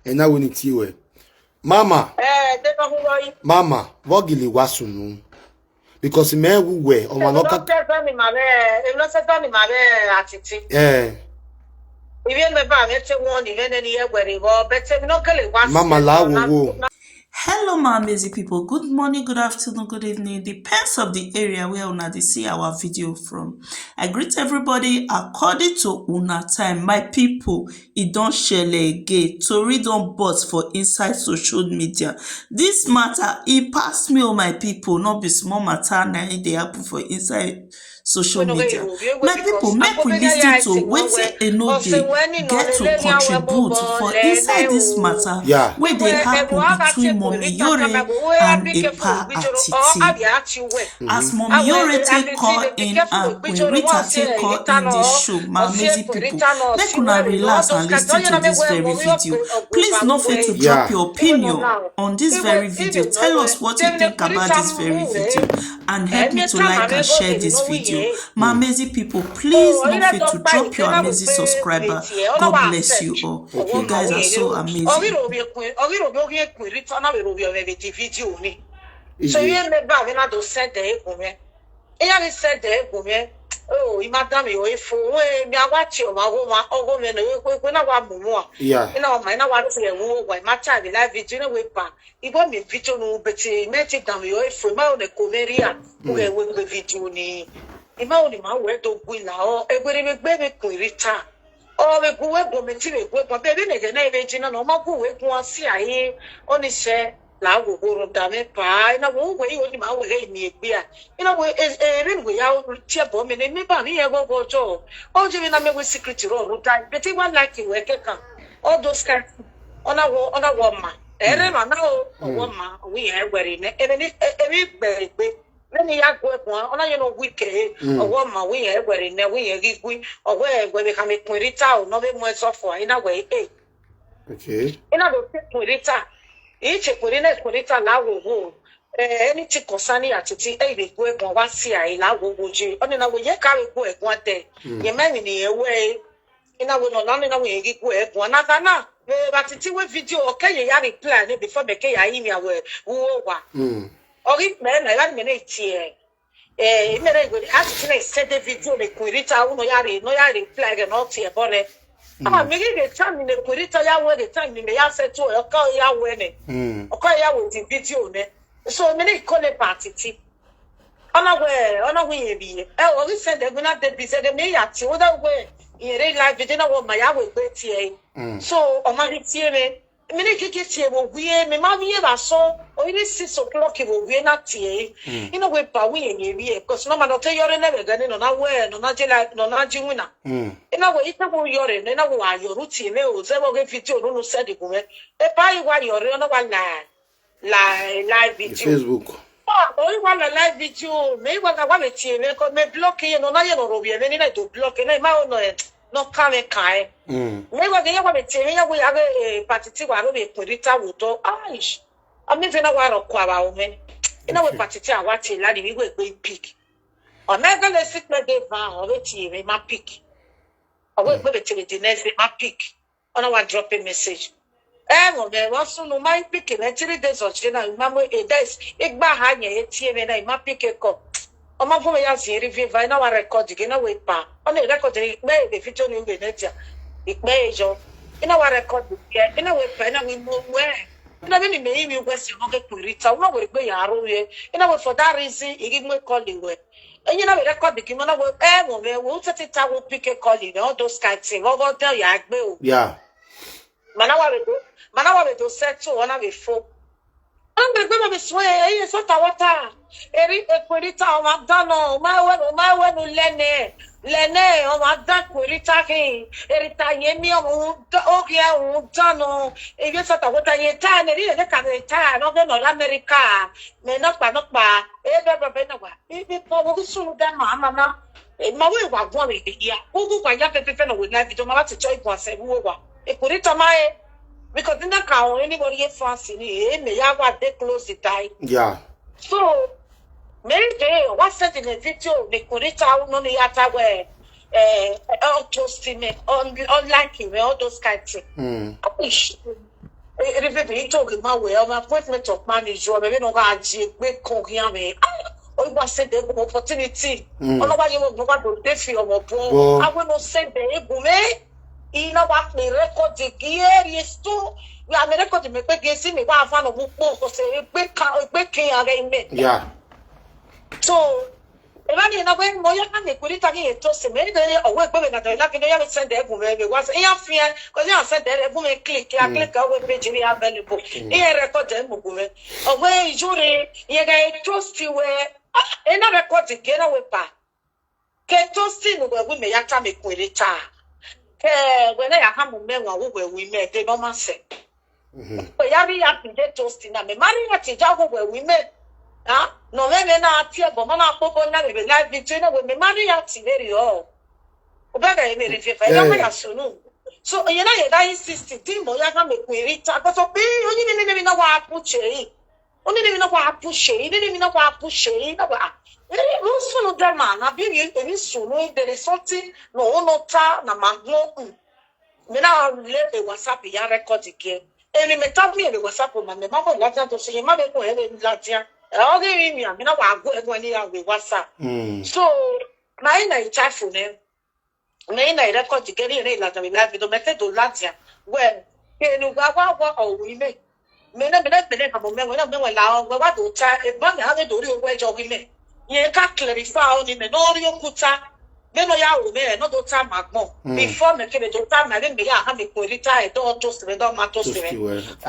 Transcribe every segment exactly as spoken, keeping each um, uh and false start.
Ena woni ti we. Mama, Eh, de no hu roi. Mama, vogili wasunu. Because me wu we, o ma no ka. Emi no se ni mare, emi no se ni mare atiti. Eh, Ibi me ba me te won ni vene ni e were wo, but emi no kele wa. Mama la wo wo. Hello, my amazing people. Good morning, good afternoon, good evening. Depends of the area where una dey see our video from. I greet everybody according to una time. My people, e don shele again. Tori don burst for inside social media. This matter, e pass me, oh my people. No be small matter na e dey happen for inside social media. My people, make we listen to wetin Enode get to contribute for inside this matter Yeah. wey dey happen between Mommy Yore and Epa Atiti. As Mommy Yore take call in and Queen Rita take call in this show, my amazing people, make una relax and listen to this very video. Please no fail to drop Yeah. your opinion on this very video. Tell us what you think about this very video and help me to like and share this video. My amazing people, please no fail to drop your amazing subscriber. God bless you all. You guys are so amazing. Ogiro bi okun, ogiro bi okun ekun ri tona we ro bi o me ti video ni. So ye me ba me na do send e gun me. E ya ni send e gun me. Oh, i madam yo e fo we mi awa ti o ma wo ma ogo me no we we na wa mu mu a. Yeah. Ina wa ma ina wa ti e wo wa ma cha bi live video na we pa. Ibo mi video no beti me ti dam yo e fo ma o ne ko me ri a. We we we video ni. Ima oni ma we do gwi la o e gbe me gbe me kun rita. O we gu we gu me ti we gu gu be bi ne ge na e be ji na no ma gu we gu asi aye. Oni se la wo wo ro da me pa. Ina wo we oni ma we re mi egbe a. Ina we e e re we ya o tie bo me ne me ba mi e go go jo. O je mi na me we secret ro ro da. Be ti wa like we ke kan. All those kind. Ona wo ona wo ma. Ere ma na o wo ma. We e we re ne. E be ni e e mi gbe gbe. Many ya gwe kwa, ona you know week eh. Owo ma we eh were ne we eh gigwi. Owo eh we ka me kun rita o no be mo so for ina we eh. Okay. Ina do te kun rita. I che kun rita kun rita la wo wo. Eh, anything concerning atiti eh be gwe kwa wa si ai la wo wo je. Oni na we ye ka we gwe kwa te. Ye me ni e we. Ina we no na ina we ye gwe kwa na ka na. We ba titi we video okay ye ya reply ni before me ke ya imi awe. Wo wa. Mm. Ori me na ya me na itie. Eh, mere go a ti na send the video le kurita uno ya re no ya reply ge no tie bore. Ah, me ge time ni kurita ya we ge time ni me ya se to o ka ya we ne. Mm. O ka ya we the video ne. So me ni ko le party ti. Ona we, ona we ye bi. Eh, ori send the guna de bi se de me ya ti o da we. Ye re live video na wo ma ya we gbe tie. Mm. So o ma ri tie me. Mi ni kiki tie wo wie me ma wie ba so. O ni six o'clock wo wie na tie. You know we pa we ye wie because no ma no te yore na we ga ni no na we no na je la no na ji wina. Mm. Ina we ite wo yore ne na wo ayoru tie me o ze wo ge video no no send ku me. E pa i wa yore no wa la la live The video. Facebook. Ah, ori wa la live video. Me wa ga wa me tie me ko me block ye no na ye no ro wie me ni na do block na ma o no e. No ka me ka e. Mm. Me wa ge ya wa me tie me ya wo ya ge party ti wa ro me kurita wo do. Aish. Ami fe na wa ro kwa ba o me. Ina we Okay. Party ti a wa ti la ni mi we gbe pick. O me ga le sit me de va o we ti me ma pick. O we gbe be ti me di next day ma pick. Ona wa drop a message. Eh, mo me wa sunu ma pick me three days o che na ma mo e days. Igba ha nye e tie me na ma pick e ko. O ma fu me ya si ri viva na wa record ge na we pa. O ne record ge me be video ni we ne tia. Ikpe e jo. Ina wa record ge. Ina we pa ina we mo we. Ina be ni me imi we se mo ke kurita. Una we gbe ya ro ye. Ina we for that reason igi mo call we. Enyi na we record ge mo na we eh mo me we u tete ta we pick a call we all those kind thing. Wo go tell ya gbe o. Yeah. Mana wa we do. Mana wa we do settle ona we fo. Ana gbe ma be so e e so ta wata. Eri e kurita o ma dano, o ma we o ma we no lene. Lene o ma da kurita ki. Eri ta ye mi o mu da o ki a o dano. E ye so ta wata ye ta ne ri e ka be ta no be no America. Me no pa no pa. E be be be no wa. E be po wo sunu da ma ma na. E ma we wa gwa we ya. Wo gwa ya pe pe pe no we na video ma ba ti choi gwa se wo wa. E kurita ma e. Because in the car anybody get fancy ni e me ya wa dey close the die. Yeah. So many day wa send in a video me kurita no ni ya ta we. Eh, all those things, me, all, all like me, all those kind things. Mm. Ish. Eri baby, he told him my way. My appointment of man is your baby no ga ji gbe kon hia me. Oyi wa send e gun opportunity. Ọlọ́wọ́ yẹn wọ́n gbọ́dọ̀ dé fi ọmọ bọ́. Àwọn ló send e gun mi. Iná wa pè rẹ́kọ̀dì gíẹ́rì èso. Wí àmì rẹ́kọ̀dì mi pé gẹ̀ẹ́sì mi wá fáwọn ọmọ pọ̀ kò sí ẹgbẹ́ kan ẹgbẹ́ kí ara ẹ̀ mẹ́. Yeah. So, ebe ni na we mo ya ka me kuri ta ki to se me de o we gbe na da la ki ya me send e gun me me wa se ya fi e ko ya send e gun me click ya click o we page ni available. E record e mo gun me. O we ijure ye ga e to si we. Ah, e na record ke na we pa. Ke to si no we we me ya ta me kuri ta. Ke we na ya ka mo me wa we we me de no ma se. Oya mi ya ti je toast na me mari ya ti ja go we wi me. Ah, no me me na ti e bo mo na popo na me be live video na we me mari ya ti very o. O be ga me re fe fa ya ma ya sunu. So ye na ye da insist di mo ya ga me ku iri ta ko so bi o ni ni ni na wa pu che yi. O ni ni na wa pu che yi, ni ni na wa pu che yi na wa. Eri mo sunu de ma na bi mi eri sunu there is something no no ta na ma go. Me na le e WhatsApp ya record again. Emi me ta mi e WhatsApp ma me ma ko la tia to se ma be ko e la tia. E o ge mi mi a me na wa go e go ni ya we WhatsApp. So na ina i chat for ne. Na ina i record again ni la ta mi la video me te do la tia. We ke ni wa wa wa o wi me. Me na me na me na mo me na me wa la o wa do ta e ba me ha do ri o we jo wi me. Ye ka clarify o ni me no ri o kuta. Me no ya o me no do ta ma gbon. Before me ke me do ta ma me ya ha me ko ri ta e do to se me do ma to se me.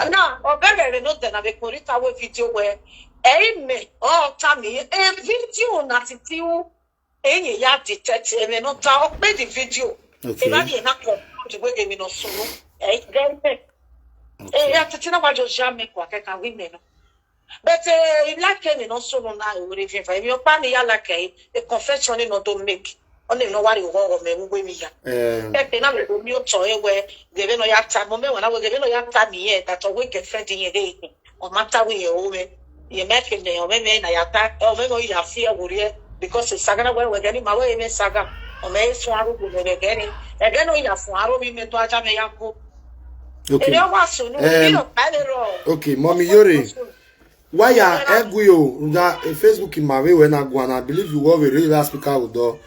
Na o be be no de na me ko ri ta we video we. E me o ta mi e video na ti ti u. E ye ya detect e me no ta o pe the video. E ba ni na ko the way e me no so. E get me. E ya ti ti na wa jo ja me kwa ke ka wi me no. But eh, like me no so no na e wori fin fa. Emi opa ni ya like e confession ni no do make. Oni no wari wo me we mi ya. Eh, Pepe na me mi o to e we. Gebe no ya ta mo me wa na we gebe no ya ta mi ye that o we girlfriend ye de. O mata we ye o we. Ye me ke ne o me me na ya ta. O me no ya fi e wori e because sagana we we gani ma we me saga. O me so aru go me gani. E gano ya fun aro mi me to aja me ya ko. okay. Eri o wa sunu. Em, Mi o pa le ro. Okay, Mommy Yore. Why ya egwu yo nga eh, Facebook in my way when I go and I believe you were really last speaker with door.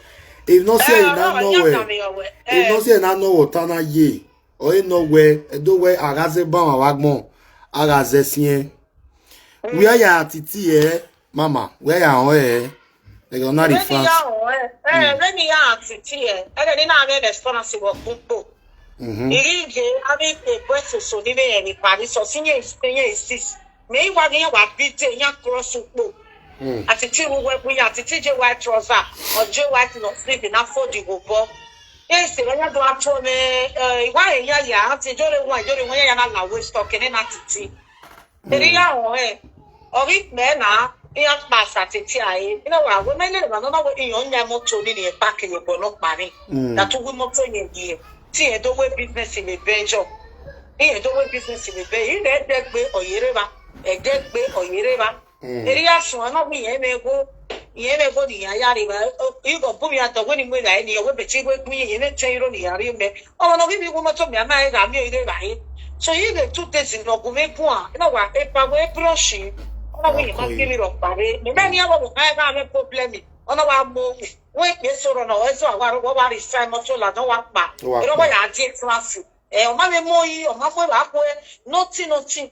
If not say you not know where, if not say you not know what Tana ye, or you know where, do where Agaze Bama Wagmon, Agaze Sien. Where ya titi eh, Mama, where ya on eh, they gonna not Let me refund. ya o eh. Eh, let me ya titi eh. E de ni na me responsible fun po. Mhm. Iri ge abi pe bwe so so ni me ni pa ni so si ye si ye sis. Me wa ni wa bi te ya cross po. Mm. Ati ti wu we bu ya ati ti je white trouser or je white no sleeve na for the go bo. Yes, se ya do ato me eh wa e ya ya ati jo le wa jo le wa ya na la we stock ni na titi. Eri ya o eh. Ori me na ya pa sa titi ai. Ina wa we me le ma no na we iyo nya moto ni ni e park yo bo no pa ni. Mm. Na tu we moto ni ni. Ti e do we business in a benjo. Ti e do we business in a ben. Ina e de gbe oyere ba. E de gbe oyere ba. Mm. Eri ya so na mi ye me go. Ye me go ni ya ya ri ba. I go bu mi ato we ni mo la ni we be ti we gun ye me ten euro ni ya ri me. Ọmọ náà bíbí wọn mọ́tò mi àmọ́ ẹ̀rọ àmì ìrè rà yín. So yìí lè two days in ọ̀gùn mi kún à. Iná wà ipa wẹ́ búrọ̀ṣì. Ọmọ mi yìí máa gbé mi rọ̀ pàrẹ́. Mi náà ní àwọn ọmọ káyọ̀ káyọ̀ problem. Ọ̀nà wa mọ ohun. Wọ́n èpè sọ̀rọ̀ náà ẹ̀sọ́ àwọn arúgbó wa rí sáì mọ́tò lànà wa pa. Wa pa. Ìrọ̀wọ́ yà á di ẹ̀sán àfò. Ẹ̀ ọ̀ma mi mọ yìí ọ̀ma mọ́ ìwà kó ẹ. Nọ́tì nọ́tì.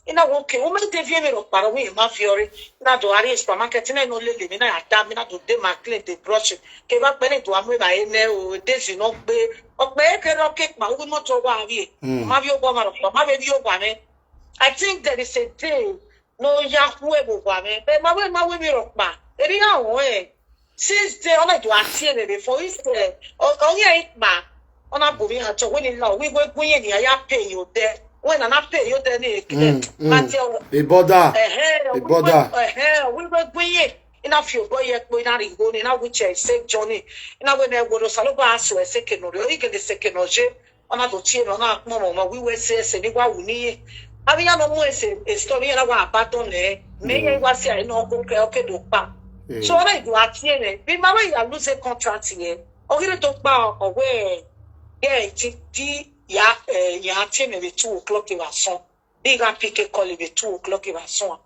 Ina wo ke wo me de vie me ro paro we ma fiore. Na do ari supermarket na no lele mi na ya da mi na do de ma clean de brush. Ke ba pe ni do amu ba e ne o de si no gbe. O pe ke ro ke pa wo mo to wa wi. Mm. Ma bi o gwa ma ro pa ma be bi o gwa me. I think there is a day no ya hu e bo gwa me. Be ma we ma we mi ro pa. Eri ya o e. Since day ona do atie me before is there. O o ye pa. Ona bu mi ha to we ni la we we gun ye ni ya pay you there. When na pay you there ni. Mm, mm. But you A border. Ehe, A border. Ehe, we we gwiye. Ina fi obo ye po ina ringo ni na which I say Johnny. Ina we me wodo salo ba aso ese ke no ri o ige de se ke no je. Ona do tie no na mo mo mo we we se ese ni wa wu ni ye. Abi ya no mo ese e story na wa abaton le. Me ye wa se ai no ko ke o ke do pa. Mm. So ona idu atie me. Bi ma we ya lose contract ye. O gire to pa o we. Ye ti ti ya eh ya tie me be two o'clock wa so. Big up P K call be two o'clock in my son.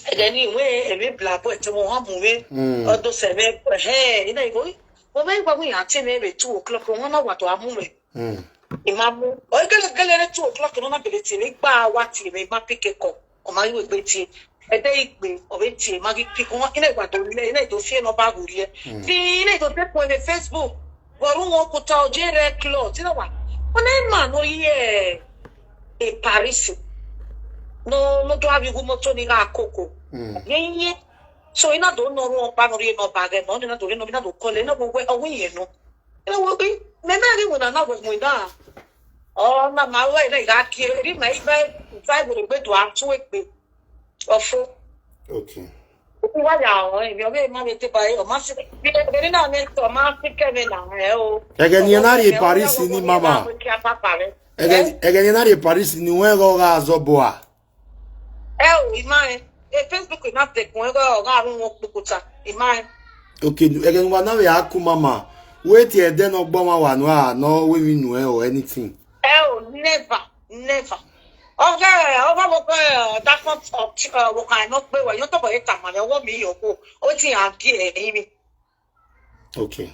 And then he went and we black boy to one move. All those seven, hey, you know, you go. Well, maybe we are ten maybe two o'clock. One hour to a move. Imamu. Oigele gele two o'clock no na bele ti mi gba wa ti mi ma pick call. O ma iwe gbe ti. Ede igbe o be ti ma gi pick one ina igba to le ina to fie no ba guri e. Ti ina to te ko e Facebook. Go ru won kuta o je re cloth. Ti na wa. O na ma no ye. E Paris. No no do abi gu moto ni ga koko. Ye ye. So ina do no ru o pa no ri no ba ge no ina do ri no ina do ko le no we o wi ye no. Ina wo bi me na ri wona na wo mu da. O na ma we na ga ki ri ma ibe sai wo gbe do atu egbe. Ofo. Okay. Wa ya o e bi o be ma be te ba e o ma si bi be na me to ma si ke me na e o. Ege ni na ri Paris ni mama. Ki apa pa re. Ege ege ni na ri Paris ni we go ga zo boa. E o ima e. E Facebook na te kun e go ga ru won pukuta. Ima e. Okay, ege ni wa na we aku mama. Wait here then ogbo ma wa no a no we we nu e or anything. E o never, never. Oge oge mo pe that kind of wo kan no pe wa yo to bo e ta ma yo wo mi yo ko. O ti an ki e mi. Okay.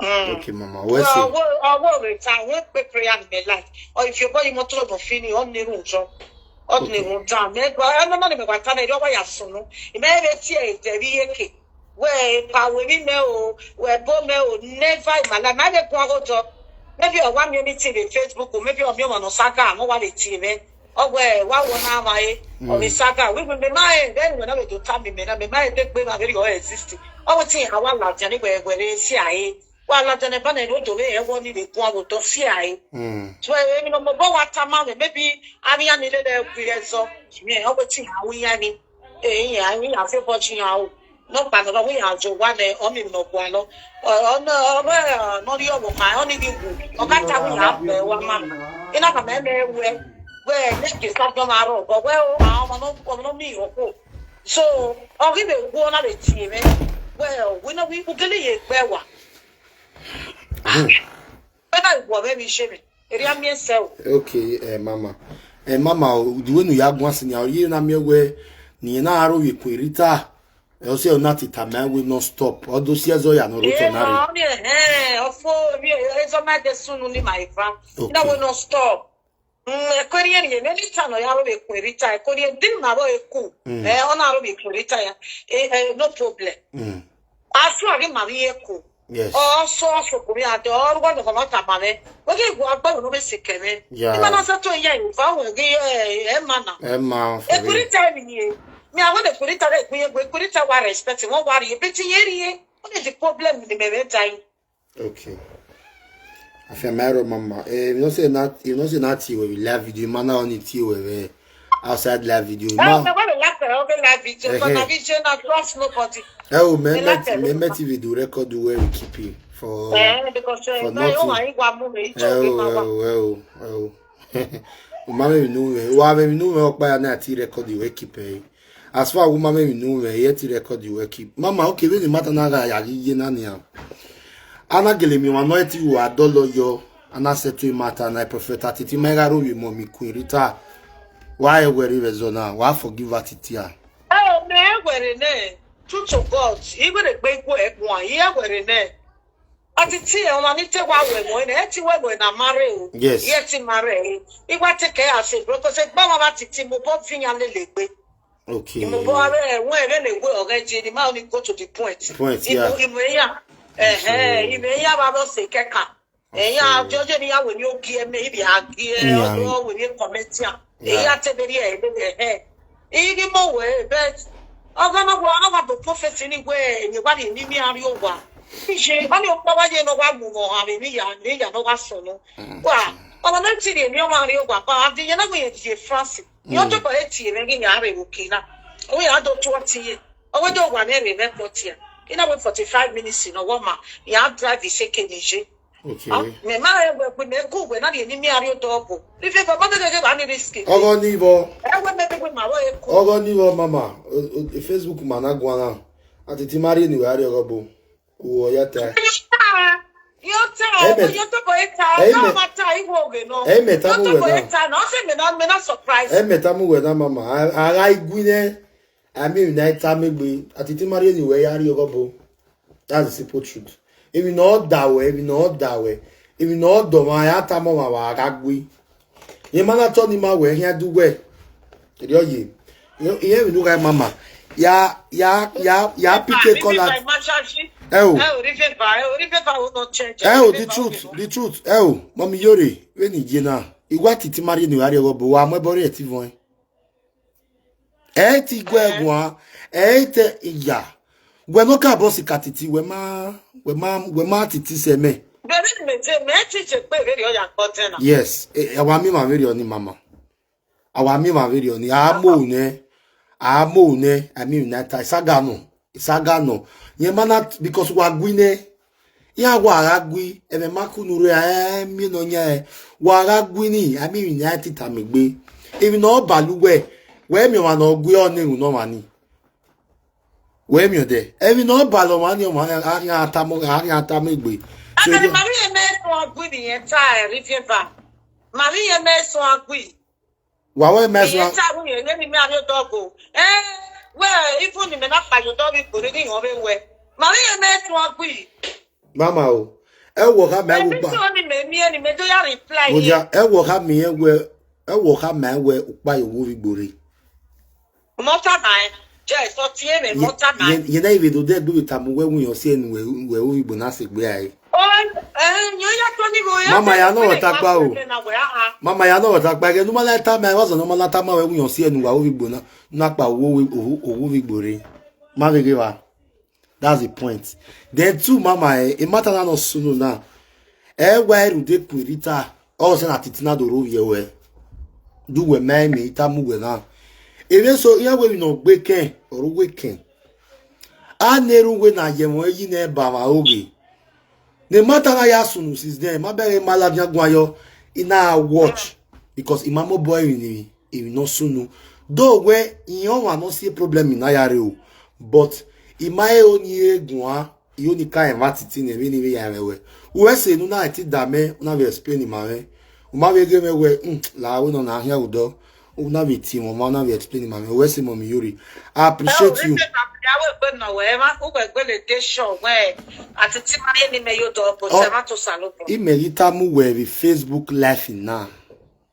Mm. Okay, mama. What's it? Ọwọ́ ọwọ́ rẹ̀ ta àwọn pé prayer in my life. Or if your body motor no fini on the room so. On the room down. Me go I no no me go tan e do wa ya sunu. Ime be ti e de bi yeke. We pa we mi me o, we bo me o never in my life. Me be go go do. Maybe o wa mi ni ti be Facebook o, maybe o mi o no saga, mo wa le ti me. Owe wa wo na ma e. O mi saga we me ma e then we na we do ta mi me na me ma e de pe ma very o exist. O wo ti awa la jani we we re si aye. Wa la jani ba na no do we e wo ni le kun awo to si aye. So e mi no mo bo wa ta ma me maybe ami ani le le ku ye so. Me o wo ti awi ya ni. E ya ni a fe bo ti ya o. No pa no we ya jo wa le o mi no gwa lo. O no o we no ri o wo ka o ni bi wu. O ka ta wi ya pe wa ma. Ina ka me me we. We ne ki sa do ma ro go we o a o no o no mi o ko. So o ki be wo na le ti me. We o we no we ku gele ye gbe wa. Pe na wo be mi se me. Eri a mi e se o. Okay, eh, mama. Eh, mama, o- the way no ya gwa sinya, o ye na mi we ni na aro we ku Rita. E o se o na ti ta me we no stop. Odo si ezo ya no ro to na re. Oni eh ofo mi e so ma de sunu ni my fa. Na we no stop. Mm, e ko ri eri me ni ta no ya ro be ku Rita, e ko ri din na ro e ku. Eh, ona ro be ku Rita ya. Eh, eh, no problem. Mm. Asu agi ma ri e ku. Yes. Ọsọ ọsọ kuri ate ọrụgwọ nọkọ nọta mame. Oge igwe agba unu be sikeme. Yeah. Ima na sato ya ifa we gi eh mana. Emma, for real. Ekurita ni ye. Mi awo de kurita de kuye gwe kurita wa respect won wa ri be ti ye ri ye. What is the problem ni me be tai? Okay. I feel my room, mama. Eh, you know say not, you know say not you will live video. Man, I only you will outside live video. Eh, Ma, me wa la ka o be live video. But Eh, na eh. video na trust nobody. eh, oh, me Me met, like it. Me met video record the way we keep it for. Eh, because eh, For na yo nothing. wa igwa mu me Eh, ijo be oh, ma wa. oh, oh, oh. O mama mi nu me. Wa me mi nu me okpa ya na ti record the way keep eh. As far wo mama mi nu me, ye ti record the way keep. Mama, okay, we ni mata na ga ya gi ye na ni a. Ana gele mi wa no ti wa dolo yo. Ana settle matter na prophet atiti me ga ro wi mo mi Queen Rita. Wa e were ve zo na, wa forgive atiti a. Eh, me were ne. True to God. Igwe de gbe igwe egun a. Ye were ne. Ati ti e ona ni te wa we mo ne. E ti we mo na mare o. Yes. Ye ti mare. Igwa te ke ase bro ko se gba ma ba titi mo bo fi yan lele gbe. Okay. Mo bo are e won e le gbe oge je ni ma o ni go to the point. Point, Imo- yeah. Imo ya. Eh eh, imo ya ba lo se keka. Eh ya jojo ni ya we ni o gi e me ibi a gi e Yeah. o we ni comment ya. Yeah. Eh ya te be ri e eh eh. Igi mo we bet. Oga na wa na wa do prophet ni we ni wa ni mi ari o wa. Ije ani o pa wa ye no wa mu no ha mi ya ni ya no wa so no. Wa. Oga na ti ni mi o ma ari o wa pa adi ye na we ye France. Yo to ko e ti me gi ya re o kina. O ya do twenty ye. O we do wa me re me ko ti ya. Ina we forty-five minutes no wa ma. Ya drive se ke ni je. Okay. Me ma e we me ku we na ni mi ari o do bo. Ni fe ba ma de de ba ni risk. Ogo ni bo. E we me me we ma wo e ku. Ogo ni bo, mama. O- o- Facebook mana gwa na. Atiti mari ni we ari ogo bo. Wo ya ta. Yo Emeta, Emeta, Emeta mu wena. Emeta mu wena, mama. Ara igwine. I mean, na ita megbe. Atiti mari anywhere ya ri ogobo. That's the simple truth. If you know that way, if you know that way, if you know the one, ya tamo ma wa gagwi. Ye mana toni ma we, ya do we. Eri oye. Ye mi nuga mama. Ya, ya, ya, ya pike kola. Eh o. Eh o, the truth, the truth. Eh o, mami yore, we ni jena. Igwa titi mari anywhere ya ri ogobo, wa mo bore eti von. E ti gwe gwa, e te iya. Gwe no ka bosi katiti, we ma, we ma, we ma titi se me. Bebe ni me je, me ti je pe veri oya kotena. Yes, e, e, awa mi ma veri oni mama. Awa mi ma veri oni. A mo ne, a mo ne, I mean, na ta, saga no, saga no. Ye mana, because wa gwine, ya wa gagwi, eme makunu re, eh, mi no nya, eh. Wa gagwi ni, I mean, ya tita megbe. If no balu we, we mi wa no gwi oni no mani. We mi ode. If no balu mani, o mani, a ya tamo, a ya tamegbe. So, Mari ye me so agwi ni enta, eh, rifieva. Mari ye me so agwi. Wa we me so. Iye ta wu ye ni me a yo dogo. Eh, we, ifu ni me na pa yo dogo ipo ni o be we. Mari ye me so agwi. Mama o. E wo ha me wo pa. Ni me mi ni me do ya reply. Mo ja, e wo ha mi e we, e wo ha me we upa yo wo igbore. Mota mai. Je so tie me mota mai. Ye na ive do de do ita mu we wu yo si enu we, we wo igbo na se gbe ai. Mama ya no takpa o. Mama ya no takpa. Ke numa la ta ma wa zo numa la ta ma we wu yo si enu wa ovi gbona. Na pa owo owo owo vi gbore. Ma ve ge wa. That's the point. Then two, mama, eh, e mata na no sunu na. E wa eru de kwirita. O se na titina do ro ye we. Do we me me ita mu we na. Even so, ya we no gbe ken or we ken. A neru we na ye mo yi ne ba ma oge. The matter na ya sunu since then. Ma bere ma la bia gwa yo. I na watch because imamo boy ni e no sunu. Though we in your one no see problem in ayare o. But in my own ye gwa, you ni ka invite it in a mini way ya we. We say no na ti da me, na we explain ma we. Uma we ge me we, mm, la we no na here udo. Una be team, mama, una be explain, mama. We say, Mommy Yuri, I appreciate you. Ati ti mari ni me yo do po se ma to salo po. Ime yita mu we bi Facebook live now.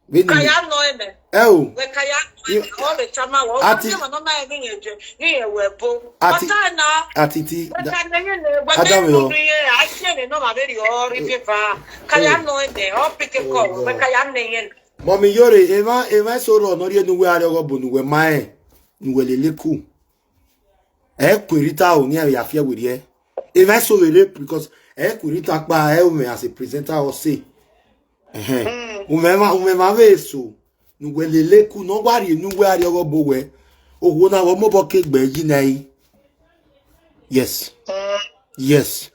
We ni. Kaya no eme. Eh o. We kaya no eme. O le chama wo. Ati. Ati ma no ma ni ye je. Ni ye we bo. Ati. Ati ti. We ka ne ye ne. We ka ne ye ne. Ati ne no ma be ri o ri pe fa. Kaya no eme. O pike ko. We kaya ne ye. Mommy Yore, eva, eva so ro no rie nu we are ogo bo nu we mae, nu we leleku. E kwirita o ni ya fia we rie. Eva so we re because e kwirita pa e o me as a presenter o say. Eh. O me ma, o me ma ve so. Nu we leleku no wa rie nu we are ogo bo we. O wo na wo mo bo ke gbe yi na yi. Yes. Yes.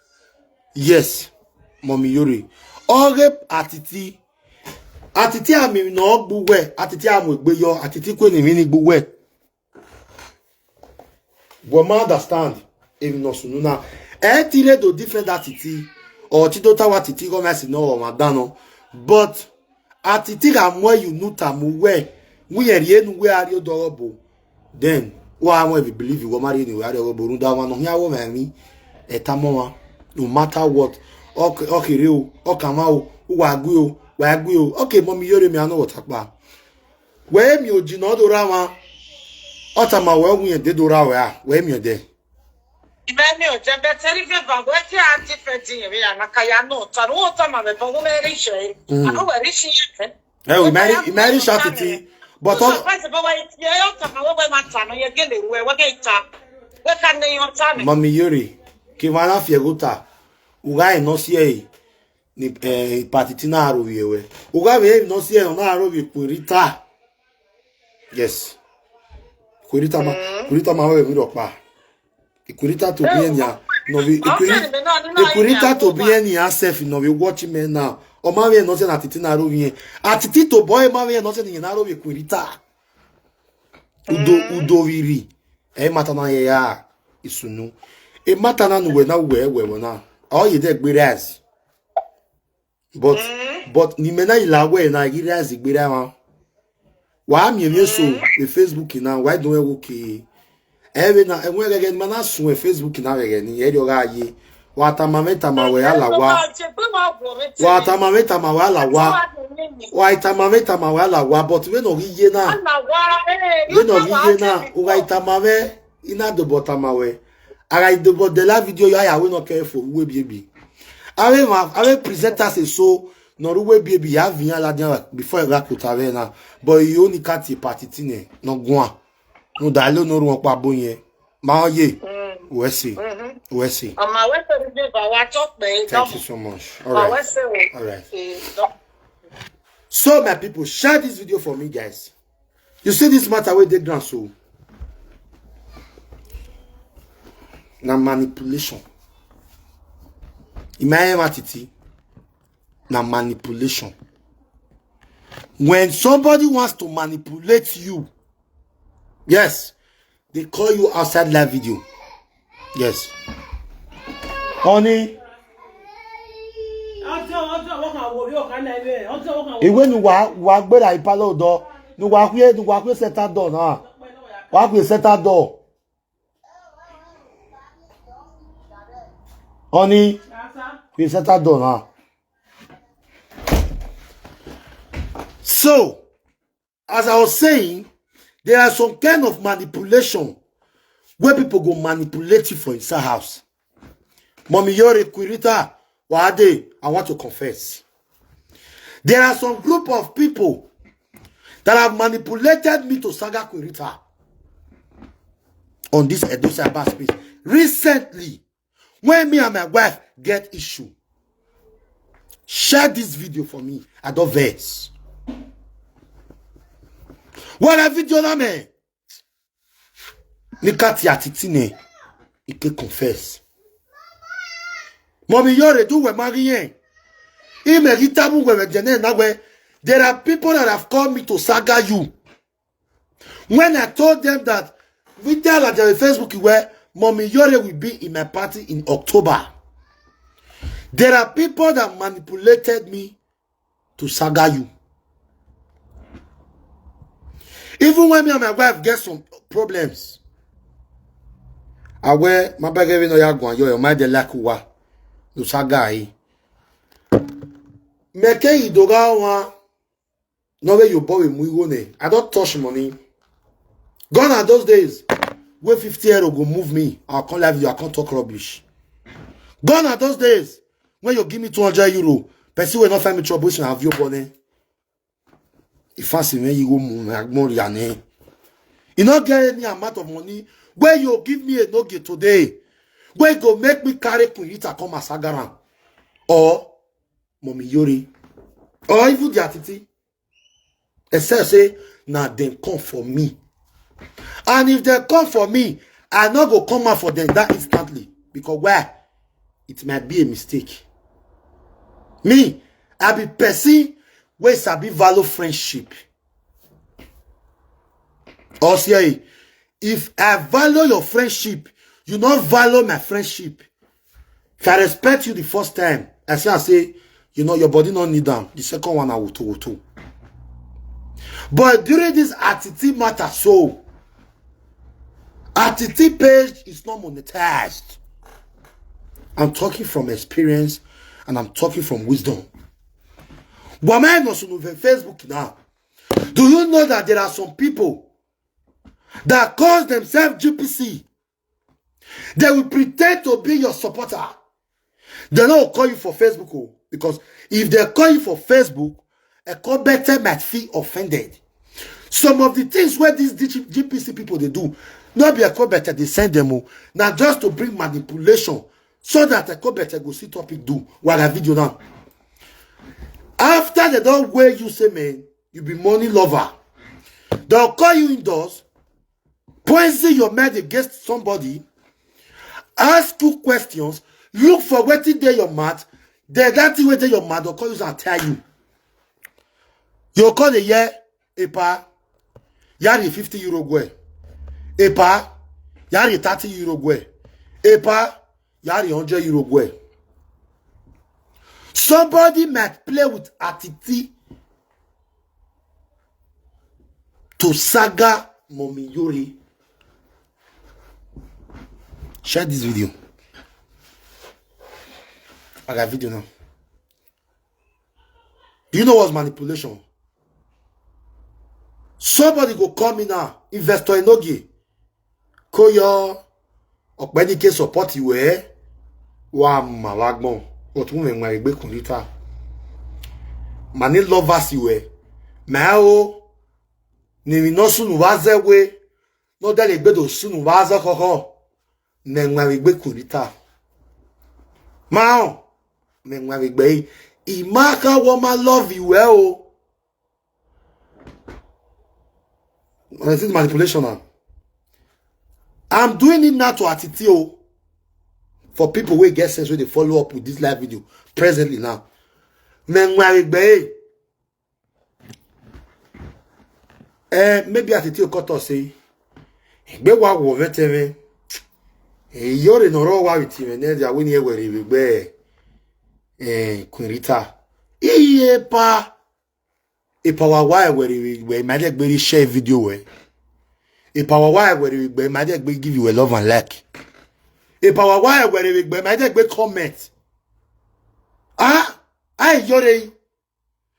Yes. Mommy Yore. Oge atiti. Atiti ami no gbuwe, atiti amu egbe yo, atiti kwe ni mi ni gbuwe. Go ma understand. If no sunu na. E ti re do defend atiti. O ti do tawa atiti go mesi no o ma dano. But atiti ga mo you nuta mu we. We ye rie nu we ari odo obo. Then, wa mo we believe you, wa mari ni we ari obo runda wa no hia wo me mi. E ta mo wa. No matter what. Okay, okay, re o. O ka ma o. Wa gui o. Wa gui o. Okay, Mommy Yore, me I know what apa. We mi o ji no do ra wa. O ta ma we wu ye de do ra we a. We mi o de. Ime mi o je be teri ve va we ti a ti fe di ye ya na ka ya no ta ro ta ma be bo me ri she. A no we ri shi ye. Eh, we marry, we marry shatiti. But all. Mommy Yuri, ki vana fie guta. Uga e no si e. Ni, eh, patiti na aro ye we. Uga we no si e na aro ye kwirita. Yes. Kwirita ma, kwirita ma we mi ro pa. Ikurita to be enya. No be ikurita to be enya self no be watch me now. O ma we no se na titi na ro yen. Atiti to boy ma we no se ni na ro we kurita. Udo, udo viri. E mata na ye ya. Isunu. E mata na nu we na we we we na. O ye de gbe res. But, but ni mena ilawe na gira zigbira wa. Wa mi mi so the Facebook na, why don't we okay? Ewe na, ewe gege ni mana sun e Facebook na gege ni, e yo ga ye. Wa tamame tamawe ala wa. Wa tamame tamawe ala wa. Wa tamame tamawe ala wa, but we no ri ye na. We no ri ye na. Wa tamame ina do botamawe. Ara do bot de la video ya ya we no care for we baby. Are ma, are presenters so no ru we baby ya vin ala dia before e ra kutave na. But you only cut party tine no gwan. No da lo no ru pa bo yen. Ma ye. We see. We see. Ọmọ wẹ́sẹ̀ ní bíbá wa tó pé Thank you so much. All right. All right. So my people, share this video for me, guys. You see this matter wey dey ground so. Na manipulation. In my entity, na manipulation. When somebody wants to manipulate you, yes, they call you outside live video. Yes. Honey. Iwe ni wa wa gbera ipalo do. Ni wa kwe ni wa kwe seta do na. Wa kwe seta do. Honey. Kwe seta do na. So, as I was saying, there are some kind of manipulation where people go manipulate you for inside house. Mommy Yore, Queen Rita, Wade, I want to confess. There are some group of people that have manipulated me to saga Queen Rita on this Edo cyberspace. Recently, when me and my wife get issue, share this video for me. I don't vex. What a video na me. Nikati atitine. Ike confess. Mommy Yore, do we marry yen. Ime gitabu we we jene na we. There are people that have called me to saga you. When I told them that we tell at their Facebook where Mommy Yore will be in my party in October, there are people that manipulated me to saga you. Even when me and my wife get some problems, I wear my bag even no ya go and your mind like wa no saga yi. Meke idoga wa no way you boy muigo ne. I don't touch money. Gone are those days where fifty euro go move me. I'll come live you, I can't talk rubbish. Gone are those days when you give me two hundred euro, person will not find me trouble, so have your bonnet. If I see when you go move, I go more than. You not get any amount of money where you give me a no get today, where you go make me carry Queen Rita come as Sagaran or Mommy Yori or even the Atiti. Except say, now them come for me. And if they come for me, I not go come out for them that instantly. Because why? It might be a mistake. Me, I be person wey sabi value friendship. Or say, if I value your friendship, you not value my friendship. If I respect you the first time, I say, I say, you know, your body not need them. The second one, I will too, too. But during this Atiti matter, so Atiti page is not monetized. I'm talking from experience and I'm talking from wisdom. Why am I not on Facebook now? Do you know that there are some people that calls themselves G P C? They will pretend to be your supporter. They don't call you for Facebook, oh, because if they call you for Facebook, a call better might feel offended. Some of the things where these G P C people they do, not be a call better they send them, oh, now just to bring manipulation so that a call better go see topic do what a video now. After they don't wear you say man, you be money lover. They'll call you indoors, poison your mind against somebody, ask you questions, look for wetin dey your mouth, then that thing wey dey your mouth go come use am tell you. You call the year, epa, yari fifty euro gwe, epa, yari thirty euro gwe, epa, yari hundred euro gwe. Somebody might play with Atiti to saga Mommy Yori. Share this video. I got video now. Do you know what's manipulation? Somebody go call me now, Investor Enogie. Koyo, Okpenike support you, eh? Wa ma wa gbon. Otu me nwa egbe kunita. Mani lovers you, eh? Ma o, ni mi no sunu wa ze we. No dele gbe do sunu wa ze koko. Me nwa egbe kunita. Ma o, me nwa egbe. Imaka wo ma love you, eh, o. This is manipulation now. I'm doing it now to Atiti o. For people wey get sense, wey dey follow up with this live video presently now. Me nwa egbe. Eh, maybe Atiti o cut us say, egbe wa wo veteme. Eh, Yori no ro wa with him, and then they are winning where we be. Eh, Queen Rita. Iye pa. Epa wa wa where we, we might be share video we. Epa wa wa where we, we might be give you a love and like. Epa wa wa where we, we might be comment. Ah, I Yori.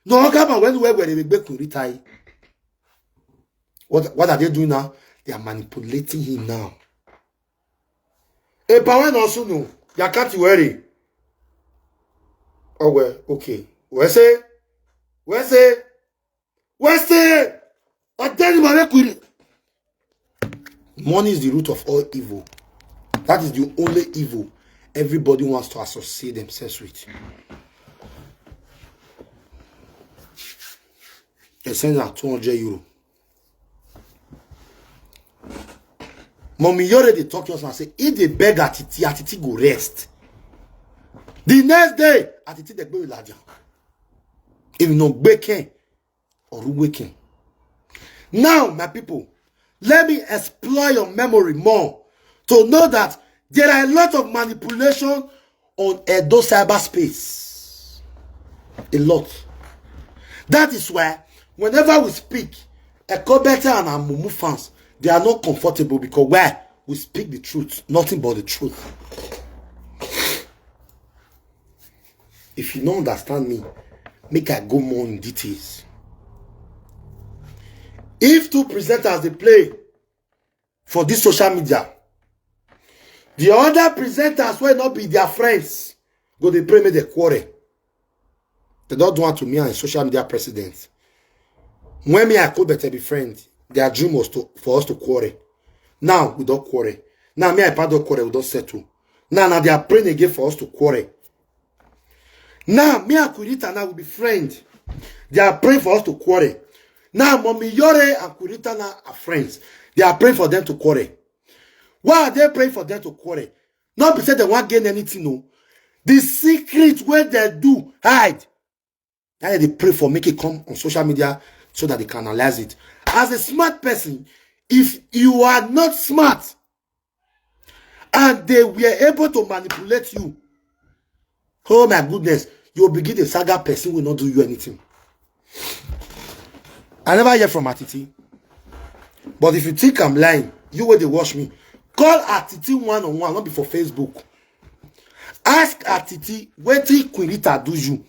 No, come on, when we where we be Queen Rita. What, what are they doing now? They are manipulating him now. Epa we no sunu, ya can't worry. Oh, well, okay. We say, we say, we say, I tell you, my queen. Money is the root of all evil. That is the only evil everybody wants to associate themselves with. They send out two hundred euro. Mommy, you already talk to us and say, if they beg Atiti, Atiti go rest. The next day, Atiti they go with Lajan. If no bacon or weekend. Now, my people, let me explore your memory more to know that there are a lot of manipulation on Edo cyberspace. A lot. That is why whenever we speak, Ekobete and Amumu fans, they are not comfortable because why? We speak the truth, nothing but the truth. If you don't understand me, make I go more in details. If two presenters they play for this social media, the other presenters will not be their friends. Go they pray make they quarrel. They don't want to me and social media president. When me I could better be friend, their dream was to for us to quarrel. Now we don't quarrel. Now me I pardon quarrel, we don't settle. Now now they are praying again for us to quarrel. Now me and Queen Rita now will be friend. They are praying for us to quarrel. Now Mommy Yore and Queen Rita now are friends. They are praying for them to quarrel. Why are they praying for them to quarrel? Not because they want gain anything, no. The secret where they do hide. Now they pray for make it come on social media so that they can analyze it. As a smart person, if you are not smart and they were able to manipulate you, oh my goodness, you'll begin a saga person will not do you anything. I never hear from Atiti. But if you think I'm lying, you where they watch me, call Atiti one on one, not before Facebook. Ask Atiti, wait till Queen Rita do you.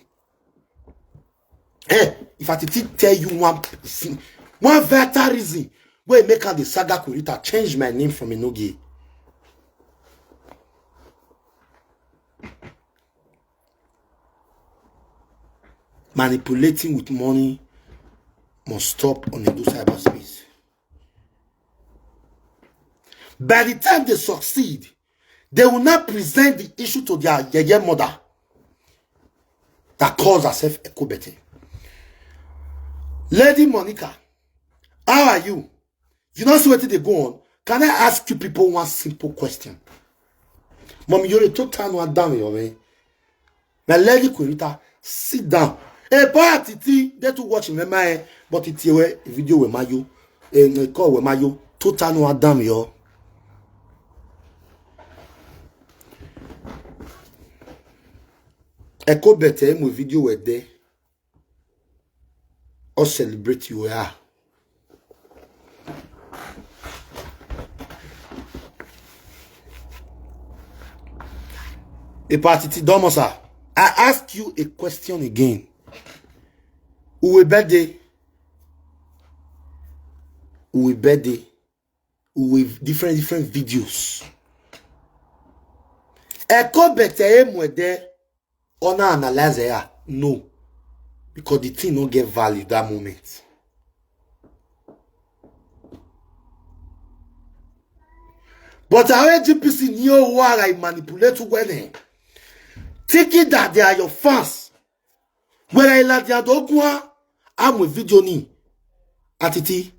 Eh, if Atiti tell you one thing, one vital reason, where make her the saga Queen Rita change my name from Enogie. Manipulating with money must stop on the cyberspace. By the time they succeed, they will not present the issue to their yeye mother that calls herself Ekobete. Lady Monica, how are you? You know see wetin dey go on? Can I ask you people one simple question? Mommy, you're a total no down your way. My lady Queen Rita, sit down. Hey, boy, Titi, they to watch me, my but it's your video with my you. And call with my you. Total no down your. Eko Bete, mo video we there. Or celebrate you are. A party ti Domosa. I ask you a question again. Uwe birthday. Uwe birthday. With different, different videos. Eko Bete emwede ona analyze ya. No. Because the thing no get value that moment. But our G P C ni o wa manipulate when, eh, thinking that they are your fans. Where I la dia dogwa, I'm with video ni. Atiti,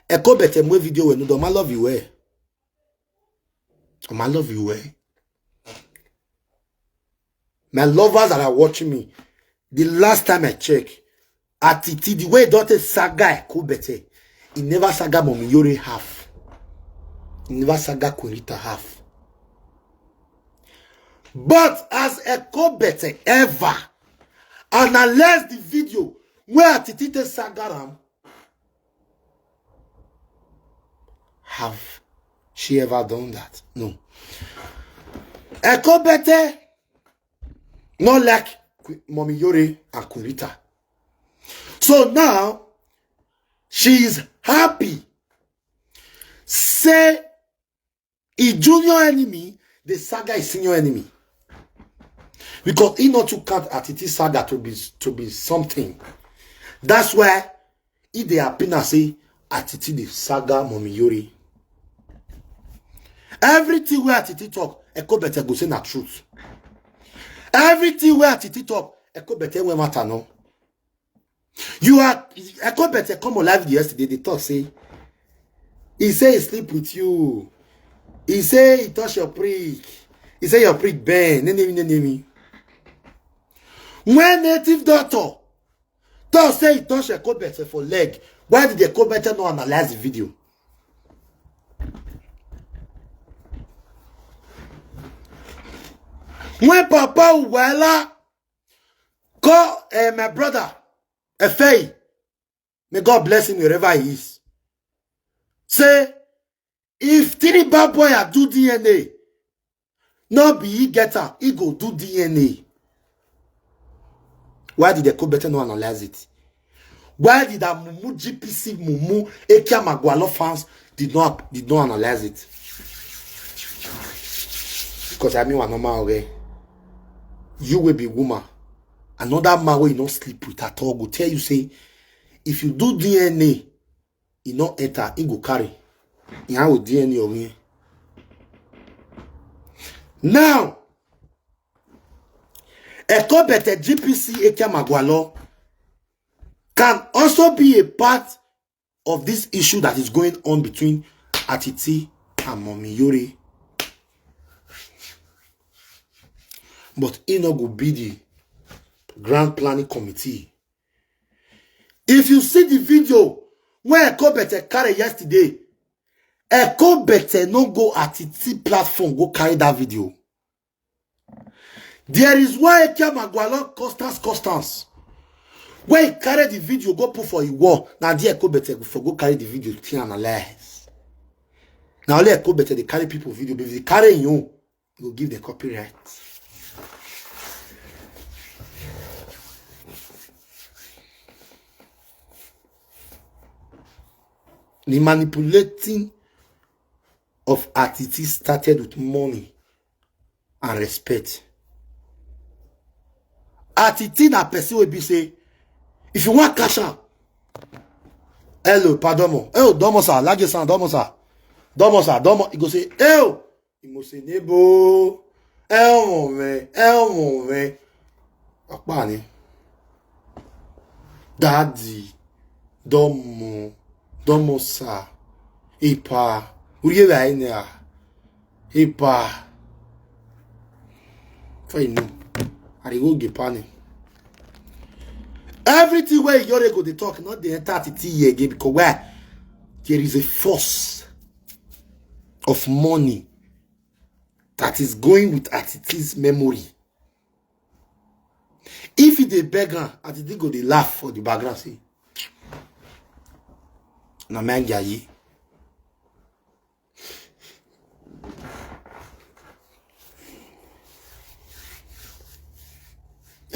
Eko Bete mo video we no do, I love you, eh? I love you, eh? My lovers that are watching me, the last time I check, Atiti, the way Dote saga Eko Bete, he never saga Mommy Yore half. He never saga Queen Rita half. But as Eko Bete ever analyze the video where Atiti te saga am, have she ever done that? No. Eko Bete not like Mommy Yore and Queen Rita. So now she is happy. Say a junior enemy, the saga is senior enemy. Because he not to count Atiti saga to be to be something. That's why he dey happy now say Atiti the saga Mommy Yore. Everything where Atiti talk, Eko Bete go say na truth. Everything where Atiti talk, Eko Bete we matter no. You are Eko Bete come alive yesterday. They talk say he say he sleep with you. He say he touch your prick. He say your prick bend. Name me, name me. When native doctor talk say he touch Eko Bete for leg, why did Eko Bete not analyze the video? When Papa Uwela call, eh, my brother Efei, may God bless him wherever he is. Say if three bad boy are do D N A, no be he get am, he go do D N A. Why did Eko Bete not analyze it? Why did that Mumu G P C Mumu Ekia Magwalo fans did not did not analyze it? Because I mean, one normal, okay. You will be woman. Another man wey you no sleep with at all go tell you say if you do D N A, e no enter, e go carry. E how D N A or me. Now, Eko Bete G P C Ekia Magwalo can also be a part of this issue that is going on between Atiti and Mommy Yore. But he no go be the grand planning committee. If you see the video where Eko Bete carry yesterday, Eko Bete no go Atiti platform go carry that video. There is why Ekia Magwalo Constance Constance, when he carry the video go put for a wall, now there Eko Bete for go carry the video to analyze. Now let Eko Bete they carry people video, but if they carry you, you go give the copyright. The manipulating of Atiti started with money and respect. Atiti na person wey be say, if you want cash am, hello, pardon mo, oh, Domosa, lage san, Domosa, Domosa, Domo, he go say, oh, he must say, nebo, eh, oh, man, eh, oh, man. Akpani. Daddy, Domo, Domosa, Ipa, Uriye Vainea, Ipa. For you know, I dey go Gepani. Everything where Yore go dey talk, not the enter Atiti here again because where there is a force of money that is going with Atiti's memory. If he dey beg am, I think go dey laugh for the background say, "Na man yayi."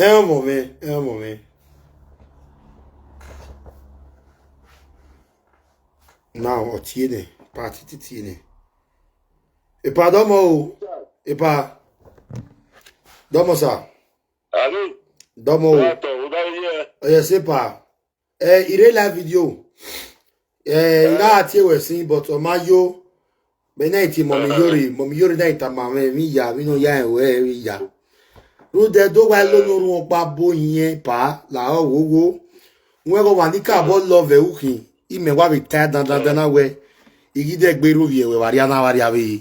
Ẹ mọ̀ mi, ẹ mọ̀ mi. Now, ọtí ni, pa títí tí ni. Ìpà dọ́mọ o, ìpà dọ́mọ sà, Àbí dọ́mọ o. Látọ̀ ò bá yẹ. Ọyẹ sí pa. Ẹ, ìrè live video. Ẹ, ìrà àti ẹwẹ̀ sí, but ọmọ yó. Bẹ́ẹ̀ náà ti mọ̀mí yóre, mọ̀mí yóre náà ìta màmá mi yá, mi náà yá ẹ̀wẹ̀ mi yá. Rúdẹ tó wáyé lónìí orun ọ̀pá bó yẹn pa làwọn wò wò. Wọ́n kọ́ wà ní káàbọ̀ lọ́ọ̀vẹ̀ òkè. Ìmẹ̀ wà mí tẹ́ dandan dandan wẹ̀. Ìgídẹ́ gbé rúbi ẹ̀wẹ̀ wà rí aná wà rí abẹ́ yìí.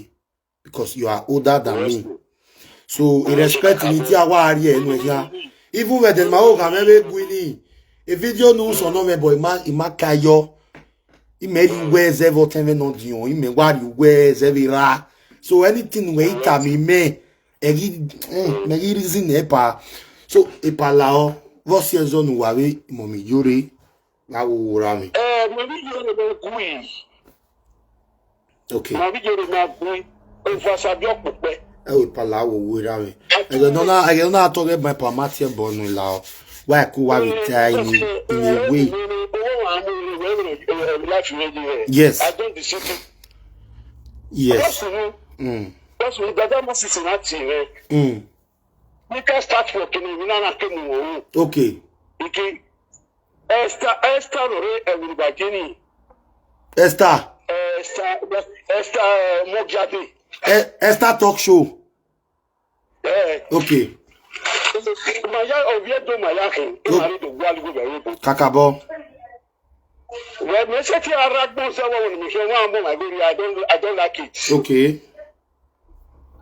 Because you are older than me. So, I respect ni tí a wá rí ẹ̀ nù ẹ̀ yá. Even when the ma o ka mebe gwini. A video no so no me boy ma ima kayo. Ime ri we zevo teme no dion. Ime wa ri we zevi ra. So anything we ita mi me. Egi eh me gi reason e pa. So e pa la o. Vo si ezo nu wa we mo mi yore. La wo wo ra mi. Ẹ mo ní yóò lọ kú yìí. Okay. Mo ní yóò lọ kú yìí. Ó fa sábẹ́ ọ̀pọ̀ pẹ́. E o pa la wo wo ra mi. E go no na e go na to get my pa ma ti e bo nu la o. Why ku wa we tie in in a way. Owó wa mú mi wẹ́rù láti rẹ̀ di rẹ̀. Yes. I don't deceive you. Yes. Bọ́sùn mi, Mm. bọ́sùn mi, dada mọ́ sísè láti rẹ̀. Mm. Ní ká start for kìnìún mi náà ké mu òun. Okay. Ike Esther Esther Rore Ẹ̀wùrìbàjẹ́ ni. Esther. Esther Esther Mọ́gíadé. E- Esther talk show. Ẹ Okay. Maya Oviedo Maya kì í máa rí dògbò àlùkò bẹ̀rù bò. Kakabo. Wẹ̀ mi ṣe kí ara gbọ́n sẹ́wọ̀n wọn mi ṣe wọ́n á mọ̀ wá lórí I don't I don't like it. Okay.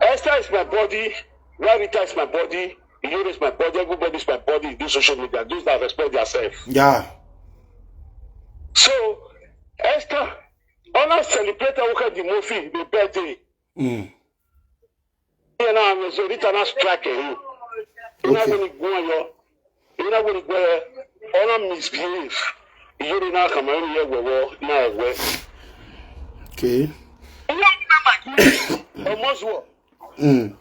Esther is my body. Larita is my body. Iyore is my body. Everybody is my body in this social media. Those that respect themselves. Yeah. So Esther, honor celebrate our the movie the birthday. Mm. You know, I'm so Rita na strike him. You know Okay. when he go on your, you know when he go, honor misbehave. You know come on here we we na we. Okay. You know my almost what? Mm.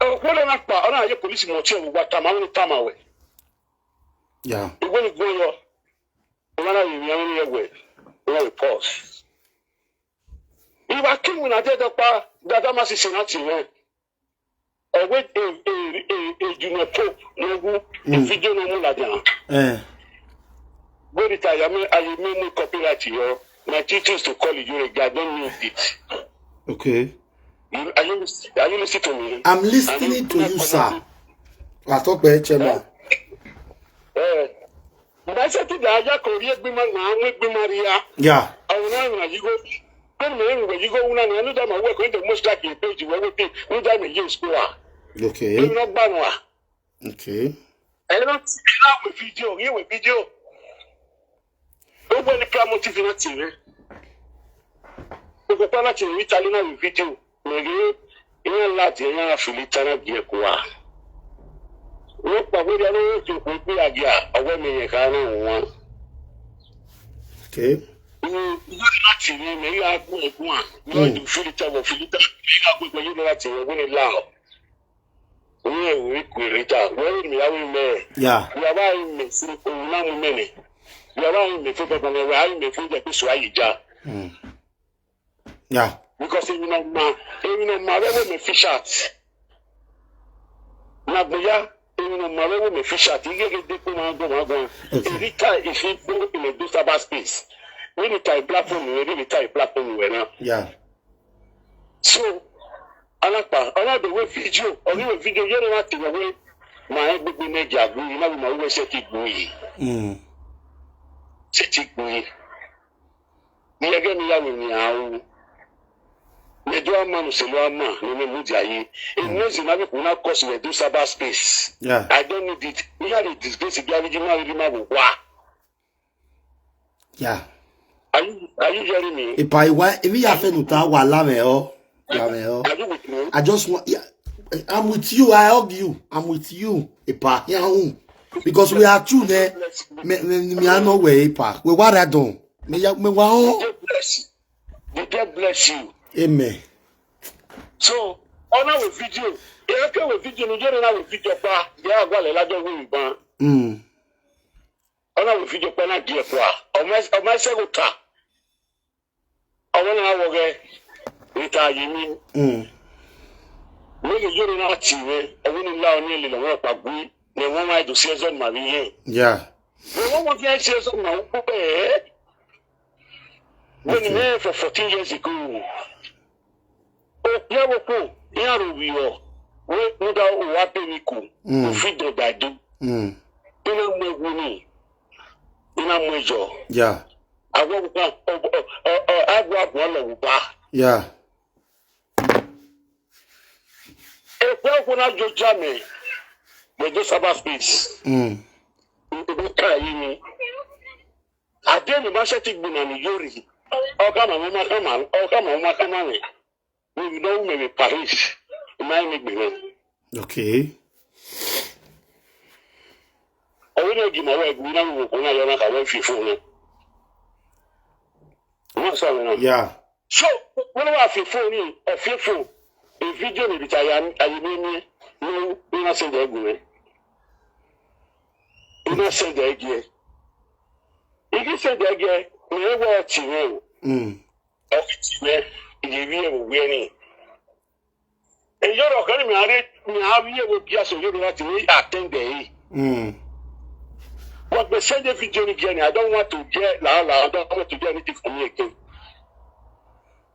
Oh, what am I? Honor your police motel. What time I want time away. Yeah. When he go on your, you know you here we we pause. If I came when I did the pa, that I must say nothing. Ọ̀wé ejunọ̀pọ̀ lọ́wọ́ ìfíjọ́ náà mú làjà. Eh. Gbèrè tí àyà mi àyè mi mú copyright yọ. My teachers to call you again, I don't need it. Okay. You, are you lis- are you listening to me? I'm listening to you, sir. Atokpe Chema. Eh. Ndaseti da ya kori egbima na amu egbima ria. Yeah. Awuna na yigo. Kan me yin we yigo una na anu da ma we ko inde most like a page we we pe. Ni da me yin school a. Okay. Emi no gba no a. Okay. E no ti na we video, ye we video. O gbe ni promote fi na ti re. O ko pa na ti ri tali na we video. Me ge ina la ti ina la fili tana gi e ko a. Wo pa we dia lo ti ko pe a gi a. Owo mi ye ka na won. Okay. Ìwé láti rí mi rí aago ẹ̀gbọ́n à ní ọdún fílítà wọ̀ fílítà rí aago ẹ̀gbọ́n yóò láti rí wọ́n ní láàrọ̀. Ní ẹ̀wù rí kùrìtà wọ́n rí mi láwọn ilẹ̀ ẹ̀. Yeah. Ìyàwó àyè mi fún òun náà mú mẹ́rin. Ìyàwó àyè mi fún pẹpẹ mi wá àyè mi fún jẹ pé sùn àyè já. Mm. Yeah. Because èmi náà ma èmi náà ma rẹ́wọ̀ mi fi ṣáàt. Nàgbéyà èmi náà ma rẹ́wọ̀ mi fi ṣáàt. Igége dé kó máa gbọ́ máa gbọ́. Okay. Èrítà ìfipó ilẹ̀ dó cyber space. Èrítà ì platform rẹ̀ èrítà ì platform rẹ̀ náà. Yeah. So, alapa, ọlọ́dọ̀ wé fídíò, ọ̀ríwé fídíò yẹ́rọ láti wọ̀ wé màá ẹ gbogbo méjì àgbo yìí, má bí màá wúwo ṣe ti gbò yìí, Mm. ṣe ti gbò yìí. Ní ẹgbẹ́ mi yàwó ni àwọn mẹjọ àmàlù ṣèlú àmà nínú ìmúdí ayé. Èmi ó sì máa bí kò náà kọ́ sílẹ̀ dó cyber space. Yeah. I don't need it. Ní yàrá disgrace bí abíjí máa rí máa wò wá. Yeah. Are you are you hearing me? Ipa iwa emi ya fe nuta wa la me o. La me o. Are you with me? I just want, yeah. I'm with you. I hug you. I'm with you. Epa, yeah, hmm. Because we are two there. Me, me, me, I know where Epa. We what I don't. Me, ya, me, wa, oh. God bless you. May God bless you. Amen. So, honor with video. Eke with video, ni jere na with video pa. Ya agwa le lajo we ban. Mm. Honor with video pa na die kwa. O ma, o ma se go ta. O ma na wo ge. Ni ta yi mi. Mm. Me ke jere na ti we. O ni la o ni le lo pa gui. Ne won ma do season ma bi ye. Yeah. Ne won mo fi season ma wo pe. When Okay. me for fourteen years ago. O ya wo ko, ya ro wi o. We no da o wa pe mi ko. Mm. O fi do da do. Mm. Ina mo wu ni. Ina mo jo. Yeah. Awo ko o o o awo awo lo wu ba. Yeah. E ko ko na jo ja me. Me jo saba space. Mm. Ibi ka yi ni. Ade mi ma se ti gbona ni yori. Oga ma ma ka ma, oga ma ma ka ma ni. Mi no me be Paris. Ma ni gbe ni. Okay. Owo ni gi ma we gu na wo ko na yo na ka we fi fo ni. Mo sa na. Yeah. So, when I feel phone, I feel phone. A video ni bita ya ayi ni ni no ina send e gbe. Ina send e gbe. Igi send e gbe. Me wo ti ni. Mm. O ti ni. Igi bi e wo ni. E yo ro kan mi are mi a bi e wo bi aso yo ro lati ni attend e. Mm. But they send a video again. I don't want to get la la. I don't want to get anything from you again.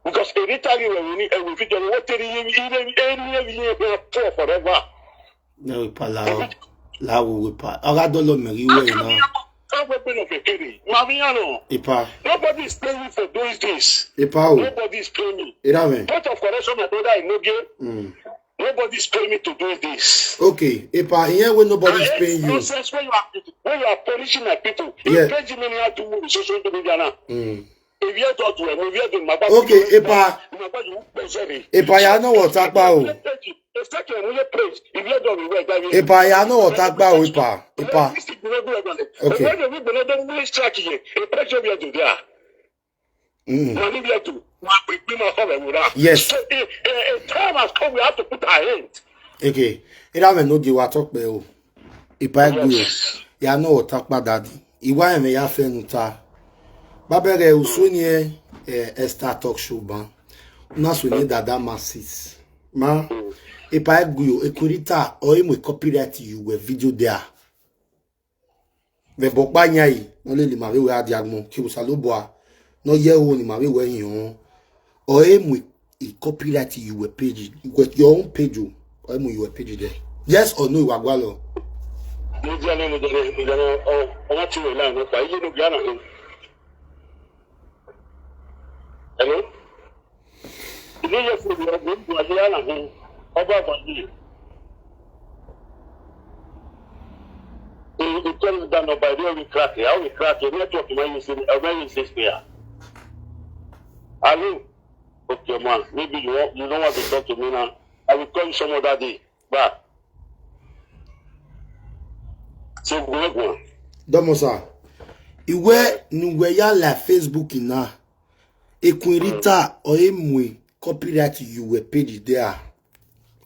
Because anytime you will need a video, what tell you, you, you, you, you, you, you, forever. No, Epa, la, la, we, we, pa. Oga dolo me, you, we, no. How we been of a kid? Maviano. Epa. Nobody is paying me for doing this. Epa, oh. Nobody is paying me. Ira me. Point of correction, my brother, I no get. Mm. Nobody is paying me to do this. Okay, Epa, here when nobody is Ah, paying you. Nonsense when you are when you are punishing my people. Yeah. You pay me how to move social media now. Mm. If you don't do it, if you don't, my Okay, Epa. My brother, you pay sorry. Epa, ya no water pa o. If that can only pay, if you don't do it, that means Epa, ya no water pa o, Epa. Epa. Okay. Okay. When we go to the strike here, a pressure we do there. Mm. Money we do. We bring my home and we run. Yes. So a, a, a time has come, we have to put our hand. Okay. Ira me no give wa talk pe o. Epa, egbe o. Yes. Ya no water pa, daddy. Iwa eme ya fe nu ta. Babere uso ni e, eh, Esther Talk Show ban. Una so ni dada masses. Ma, Epa, egbe o, Ekunrita, o e mu copyright you we video there. Ve bo pa nya yi, no le ni ma ve we adi agmo, ki usa lo bo a. No ye o ni ma ve we hin o. O e mu e copyright you we page, you we your own page o. O e mu you we page there. Yes or no, iwa gwa lo. Mo jẹ́ ní, mo jẹ́ ní, mo jẹ́ ní, ọ, ọmọ tí mo lánàá pa, iye ló bí àná mi. Hello? Ilé yẹ fún mi, ọgbọ̀n ìgbà yẹ àná mi, ọba àgbàdì. Ìtọ́nù dáná ọba ìdí ọ̀rẹ́ crack, how we crack, network máa ń yẹ sí, ọba yẹ sí pé à. Hello? Okay, man, maybe you, want, you don't want to talk to me now. I will call you some other day. Ba. So, go on. Domo sa. Iwe ni we ya la Facebook na. Ekunrita, o e mu e copyright you we page there.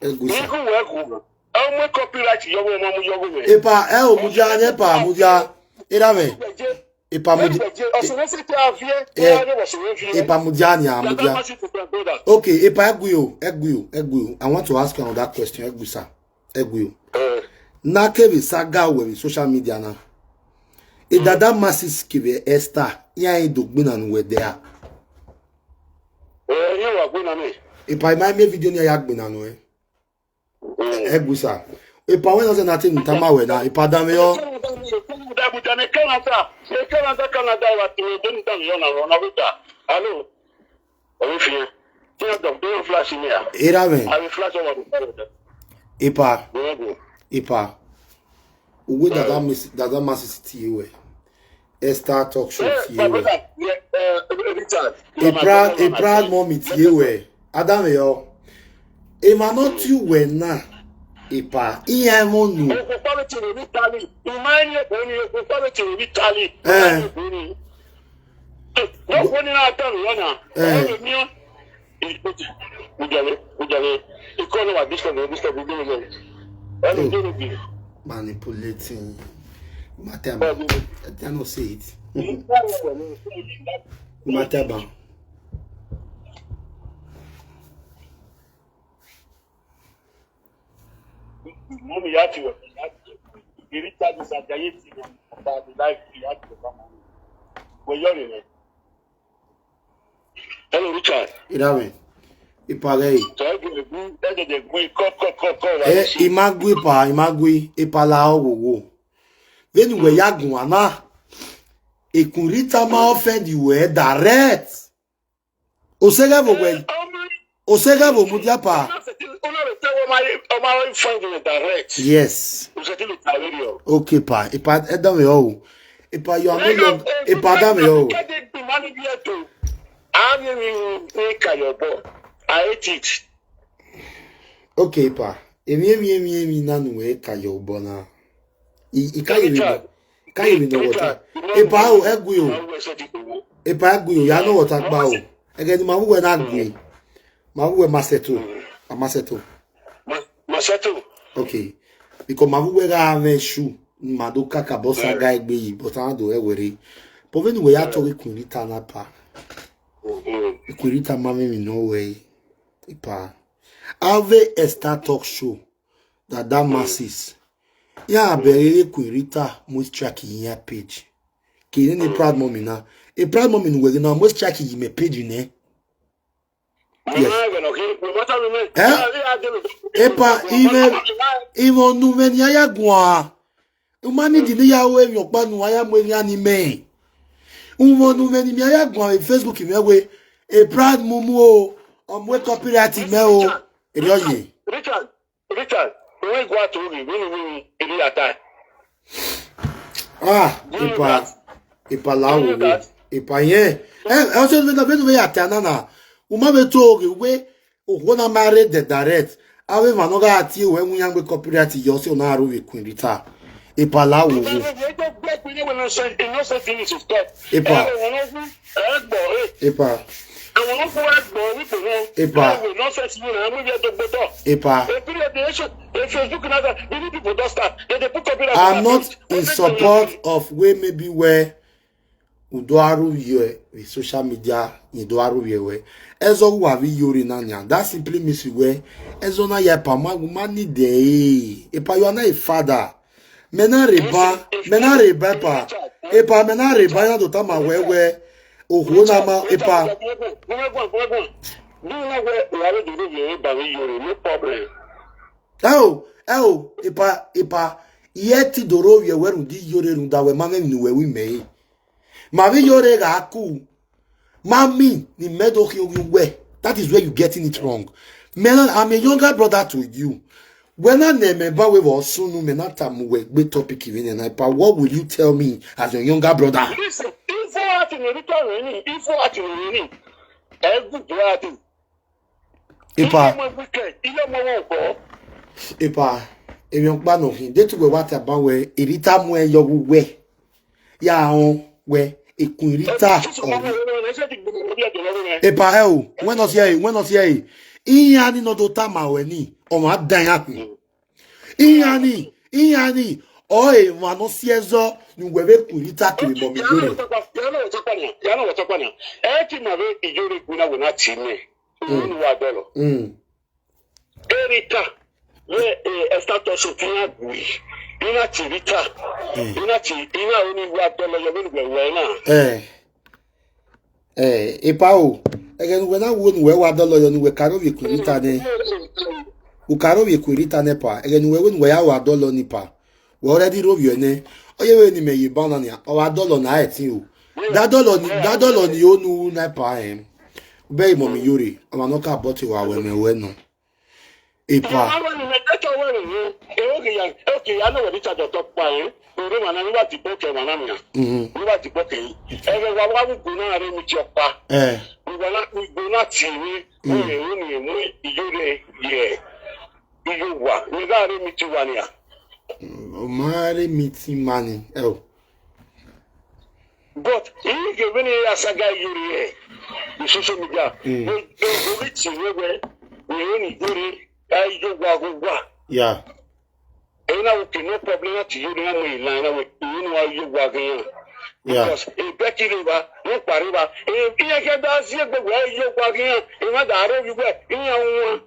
Egbe sa. Iku we ku. Ọmọ copyright yọwọ́ ọmọ mu yọwọ́ mi. Epa, e o mu ja, Epa, mu ja. Ira me. Epa, mu ja. Ọ̀sẹ̀ ló ṣe tẹ́ a fi ẹ́. Eh. Ẹ wọ́n ṣe wọ́n fi ẹ́. Epa, mu ja ni a, mu ja. That must be my brother. Okay, Epa, egbe o, egbe o, egbe o. I want to ask you another question, egbe sa. Egbe o. Eh, Na keve saga we social media na. E dada masses keve Esther. Ya e do gbe na nu we there. eh, yẹn wà gbóná mi. Epa, ma me video ni ya gbe na nu e. Egbe sa. Epa, we no say nothing in tama we na. Epa, dame yo. Canada, Canada, Canada, Canada, wà tí mo dé nígbà mi yọ̀ náà, ọ̀nà wíta. Hello? Orí fi yẹn. Kí wọ́n dọ̀, kí wọ́n flash mi à. Ira me. Àwọn flash ọwọ́ mi. Epa, Gbọ́dọ̀. Epa. Uwe dada miss, dada masses ti we. Esther Talk Show Eh, ti my we. brother, yeah, eh, Richard. A proud, a proud mommy ti we. Adam yo. If I not you well now, Epa, I am on you. Okwu kpọrọ chere vitali. Imanye bụ onye okwu kpọrọ chere vitali. Eh. Okwu onye na-atọ nụ ya na. Eh. Ọ bụ mịọ. Ujale, ujale. Ikọ na wa disturb, disturb, disturb. Ọ bụ gịnị bi? Manipulating. Mataba. I don't say it. Mataba. Mọ́mí yá ti wẹ̀. Ìrírí tájú ṣàjàyè ti wọ̀. Bá a ti láì fi yá ti wọ̀. Wẹ̀ yọ̀ rẹ̀. Hello, Richard. Irawe. Ipare. Tọ́ ẹ gbèrè gún ẹ̀jẹ̀jẹ̀ gún ikọ́ kọ́ kọ́ kọ́ wa. Eh, imagui pa, imagui, ipala owowo. Then we yagun ana. Ekunrita ma offend you eh, direct. Osege bo we. Osege bo mudiapa. Ọmọ rẹ̀ tẹ́wọ́ máa ń find in direct. Yes. Òṣèlú ìtàwé rí ọ. Okay pa. Ipa edan we o. Ipa you are no long. Ipa dan we o. Àmì mi ní kàyọ̀bọ̀. I hate it. Okay pa. Emi emi emi emi nanu we kayo bona. I I kayo mi. Kayo mi no water. Ipa o egui o. Ipa egui o. Ya no water gba o. Ege ni ma wuwe na gui. Ma wuwe maseto. Amaseto. Maseto. Okay. Because ma wuwe ga ave shu. Ma do kaka bosa ga egbe yi. But I do ewere. Povenu we ya tori kunrita na pa. Kunrita mami mi no way. Ipa. Ave Esther talk show. Dada masses. Ya abere Kunrita most track in your page. Kini ni proud mommy na. A proud mommy no we na most track in my page ne. Yes. Eh? Epa even even nu men ya ya gwa. Umani di ni ya we mi opa nu aya mo ni ani me. Umo nu men mi aya gwa Facebook mi we. A proud mumu o. Omwe copyright me o. Eri oye. Richard, Richard, we go out to we we we eri ata. Ah, ipa ipa la wo. Ipa ye. Eh, also we na we we ata na na. Uma be to we we o na marry the direct. Awe ma no ga ati we mu yangbe copyright yo se o na ro we Kunrita. Ipa la wo. Ipa. Ipa. Ipa. I'm not in support of way maybe where udo aru ye with social media ni do aru ye we. Ezo wa vi yori na nya. That simply means we ezo na ya pa ma ma ni de. Ipa you are not a father. Mena reba, mena reba pa. Epa mena reba na do tama we we. Oho na ma epa. Bí wọ́n wẹ̀ ìyàwó ìdílé yẹn bá mi yọrọ, no problem. Eo, eo, epa epa. Yeti doro ye we run di yore run da we ma me nu we wi me. Ma vi yore ga ku. Mami ni medo ki ogun we. That is where you getting it wrong. Mena, I'm a younger brother to you. When I name ba we was soon mena tamu we gbe topic even and I pa what will you tell me as your younger brother? Listen, ifo ati ni rito ni, ifo ati ni ni. Every brother. Ipa Ilé ọmọ wicked, ilé ọmọ wọn kọ́. Ipa emi on pa no hin. De tu we wa ta ba we irita mu e yo wu we. Ya on we Ekunrita o. Epa e o, when us here, when us here. Iya ni no do tama we ni. O ma dan ya kun. Iya ni, iya ni. O e ma no si ezo ni we be Kunrita kiri mo mi yore. Ẹ ti mọ̀ pé ìjọ rẹ̀ gbóná wò láti ilé. Òun wà dọ́lọ̀. Mm. Erika, where eh, Esther Tosin Kinagui, Ina Chirita, Ina Chi, Ina Oni wà dọ́lọ̀ yọ mí nìgbẹ̀ wẹ̀ náà. Eh. Eh, epa o. Ege nu we na wo nu we wa dolo yo nu we karo we Kunrita ne. U karo we Kunrita ne pa. Ege nu we wo nu we ya wa dolo ni pa. We already ro we ne. Oye we ni me ye ba na ni. O wa dolo na e tin o. Da dolo ni, da dolo ni o nu na pa em. Be mo mi yore. Ama no ka bote wa we me we no. Epa. Àwọn ènìyàn tẹ́tọ̀ wẹ̀ nìyẹn. Èrò kìí yà, èrò kìí yà náà wẹ̀ ní ìtajà ọ̀tọ̀ pa ẹ̀. Èrò màná nígbà tí bọ́ọ̀kì ẹ̀ màná nìyà. Mhm. Nígbà tí bọ́ọ̀kì yìí. Ẹ̀rọ wa wá wù kú náà rí mi ti ọ̀pá. Eh. Mo Igbo na ti ni, mo ye ni mo iyo re ye. Iyo wa, ni ga re mi ti wa ni a. Omare meeting money. Oh. But he gave me a saga yuri in social media. We we we ti we we we ni yuri. Ai yo wa go wa. Yeah. Ena okay, no problem na ti yuri na mo ila na we ni wa yo wa gan. Yeah. Because e be ki le ba, no pare ba. E iye ke da si e gbe we yo wa gan. E ma da ro bi we. Iya won.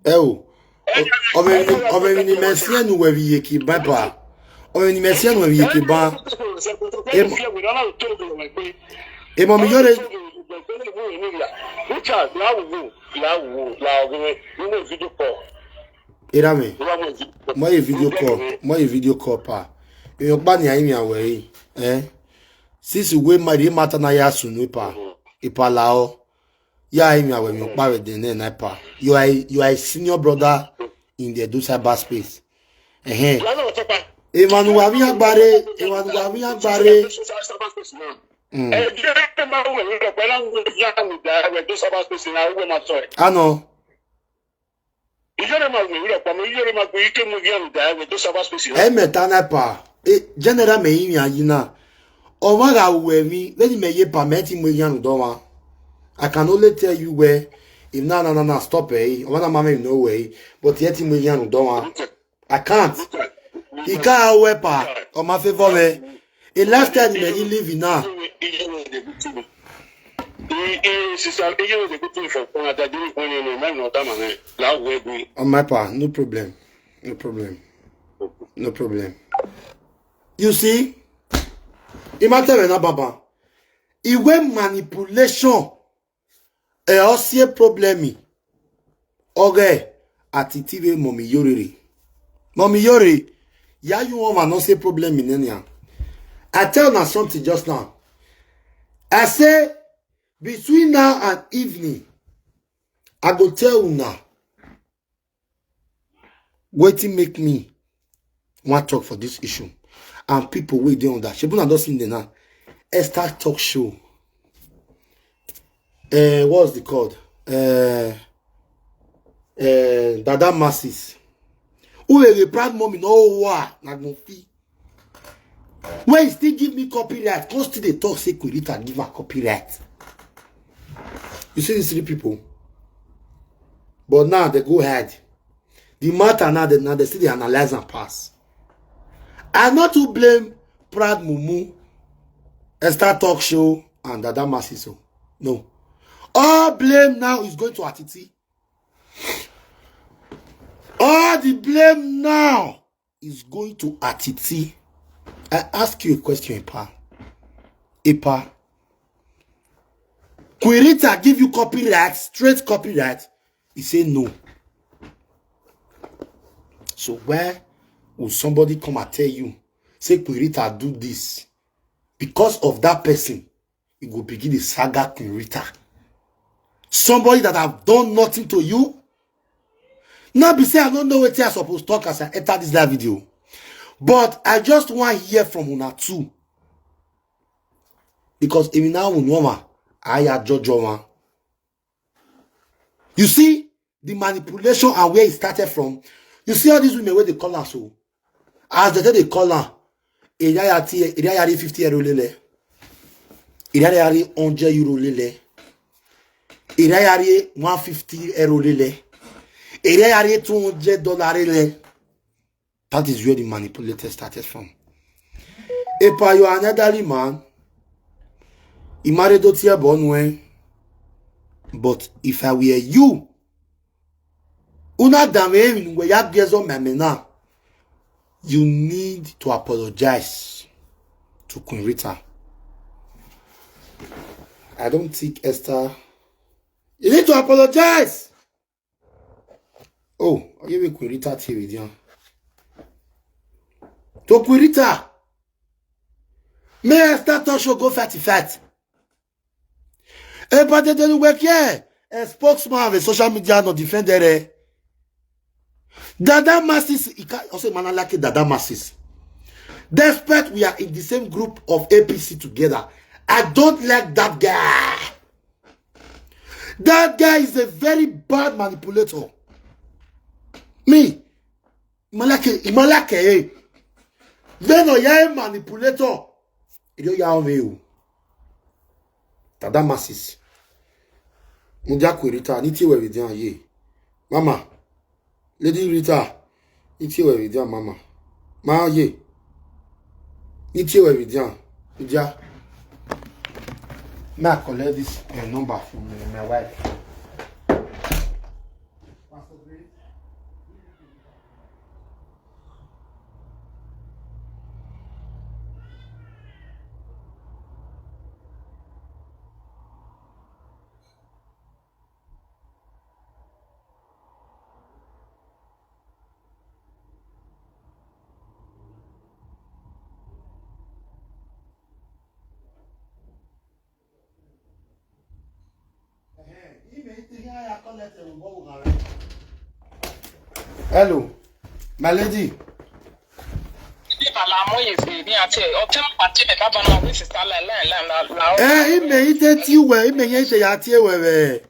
Oh. Ọmọ ẹni mẹsí ẹnu wẹ̀rì yèkì bàbá. Ọmọ ẹni mẹsí ẹnu wẹ̀rì yèkì bá. Èmọ̀ mi yóò rè. Ìrà mi. Mọ yẹ video call. Mọ yẹ video call pa. Èèyàn pa ni àyè mi àwẹ̀ yìí. Eh? Since we marry matter na ya sunu pa. Ipa la o. Ya imi awe mi pa we den na pa. You are you are a senior brother in the do cyberspace. Eh. Emmanuel Awiyagbare, Emmanuel Awiyagbare. Ẹ jẹ́ máa wẹ̀ ní ọ̀pẹ́ láwọn ìyá mi dá ẹ̀wẹ̀ tó cyberspace náà wẹ̀ máa sọ ẹ̀. Ano. Ìjọba máa wẹ̀ ní ọ̀pẹ́ mi, ìjọba máa gbé ike mu ìyá mi dá ẹ̀wẹ̀ tó cyberspace náà. Ẹ mẹta na pa. E general me yin ayi na. O ma ga we mi, let me ye permit mo yan do wa. I can only tell you where if na na na na stop eh. O na ma me no way. But yet mo yan do wa. I can't. Ika we pa. O ma favor me. A lifestyle me you live in now. On my part, no problem. No problem. No problem. You see, it matter when baba. Iwe manipulation. E o see problem. Oge ati tive mommy yorere. Mommy yore. Ya you want no say problem in any. I tell una something just now. I say between now and evening, I go tell una wetin make me wan talk for this issue and people wey dey on that. Shebi una don see the now. Esther talk show. Uh, what's the called? Uh, uh, Dada Masses. Who is a proud mommy? No, wa na go fit. When he still give me copyright, come still dey talk say Queen Rita give her copyright. You see these three people? But now they go ahead. The matter now they now they still dey analyze and pass. I not to blame Proud Mumu, Esther Talk Show, and Dada Masiso. No. All blame now is going to Atiti. All the blame now is going to Atiti. I ask you a question, Ipa. Ipa. Queen Rita give you copyright, straight copyright. He say no. So where will somebody come and tell you, say Queen Rita do this? Because of that person, you go begin the saga Queen Rita. Somebody that have done nothing to you. Now be say I don't know what I supposed to talk as I enter this live video. But I just want to hear from una too. Because if now we know, I ya Jojo one. You see the manipulation and where it started from. You see all these women where they call us so. As they say they call her, Iriayari fifty euro lele. Iriayari hundred euro lele. Iriayari one fifty euro lele. Iriayari two hundred dollar lele. That is where the manipulator started from. Epa, you are an elderly man. He married Otie Bonwe. But if I were you, una dame in we ya gezo meme na, you need to apologize to Queen Rita. I don't think Esther. You need to apologize. Oh, I give you Queen Rita T V, dear. To Queen Rita. May Esther Talk Show go fight the fight. Epa Dedenu Wekie, a spokesman of a social media no defender. Dada Masses, he can't also man like Dada Masses. Despite we are in the same group of A P C together, I don't like that guy. That guy is a very bad manipulator. Me, Imalake, Imalake, eh? Then Oya manipulator. Ido ya ove o. Tada masis. Mudia kwerita, niti we vidian ye. Mama, Lady Rita, niti we vidian, mama. Ma ye. Niti we vidian. Vidia. May I collect this uh, number from uh, my wife? Hello, my lady. Eh, ime ite ti we, ime ye ite ya ti we we.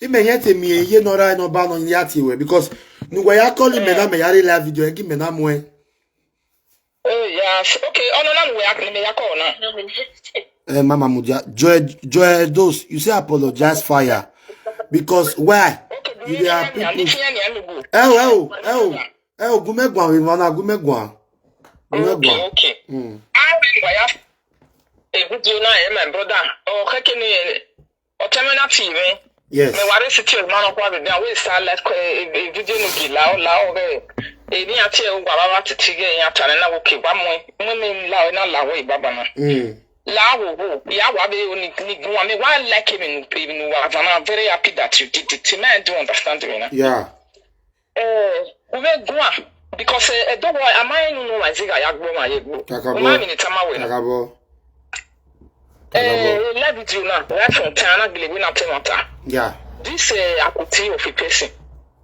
Ime ye te mi ye no ra no ba no ya ti we because nu we ya call ime na me ya re live video e gi me na mo e. Oh yes. Okay. Oh no, no, we are me ya call na. Eh, Mama Mudia, Joy, Joy Dos, you say apologize fire because why? You dey have people. Eh, oh, eh, oh, eh, oh, gume gwa, we wanna gume gwa. Gume Okay, gwa. okay. Mm. Ah, we ya. A video na, eh, my brother. Oh, keke ni. Otemena T V. Yes. Me ware siti o ma no kwa be na we sa like a video no gi la o la o re. E ni ati e wa wa titi ge ya tare na wo ke wa mo. Mo me la o na la wo baba na. Mm. La wo wo ya wa be o ni ni gun wa me wa like me nu pe nu wa I'm very happy that you did it. Me I do understand me na. Yeah. Eh, we go on because eh, don't worry, am I no no like say I go my go. Kakabo. Ma mi ni tama we na. Kakabo. Eh, live video na right from China gele we na tell matter. Yeah. This eh, akoti of a person.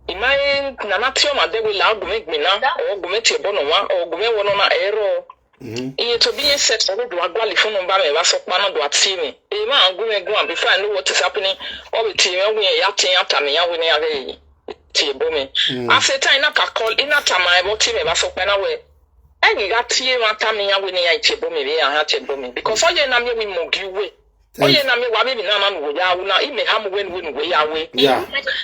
Imagine na na tiyo ma de we la ogume gbe na, or ogume ti ebo no wa, or ogume wo no na ero. Mm-hmm. Iye to be set for do agwali phone number me ba so pa na do ati mi. E ma ogume go am before I know what is happening. O be ti me we ya tin ata me ya we ni ya we ti ebo me. Mm. I say time na ka call, ina ta my bo ti me ba so pa na we. E gi ga ti e ma ta me ya we ni ya ti ebo me, be ya ha ti ebo me. Because all ye na me we mo gi we. Oye na me wa me na na no ya wo na ime ha mo when when we ya we. Yeah.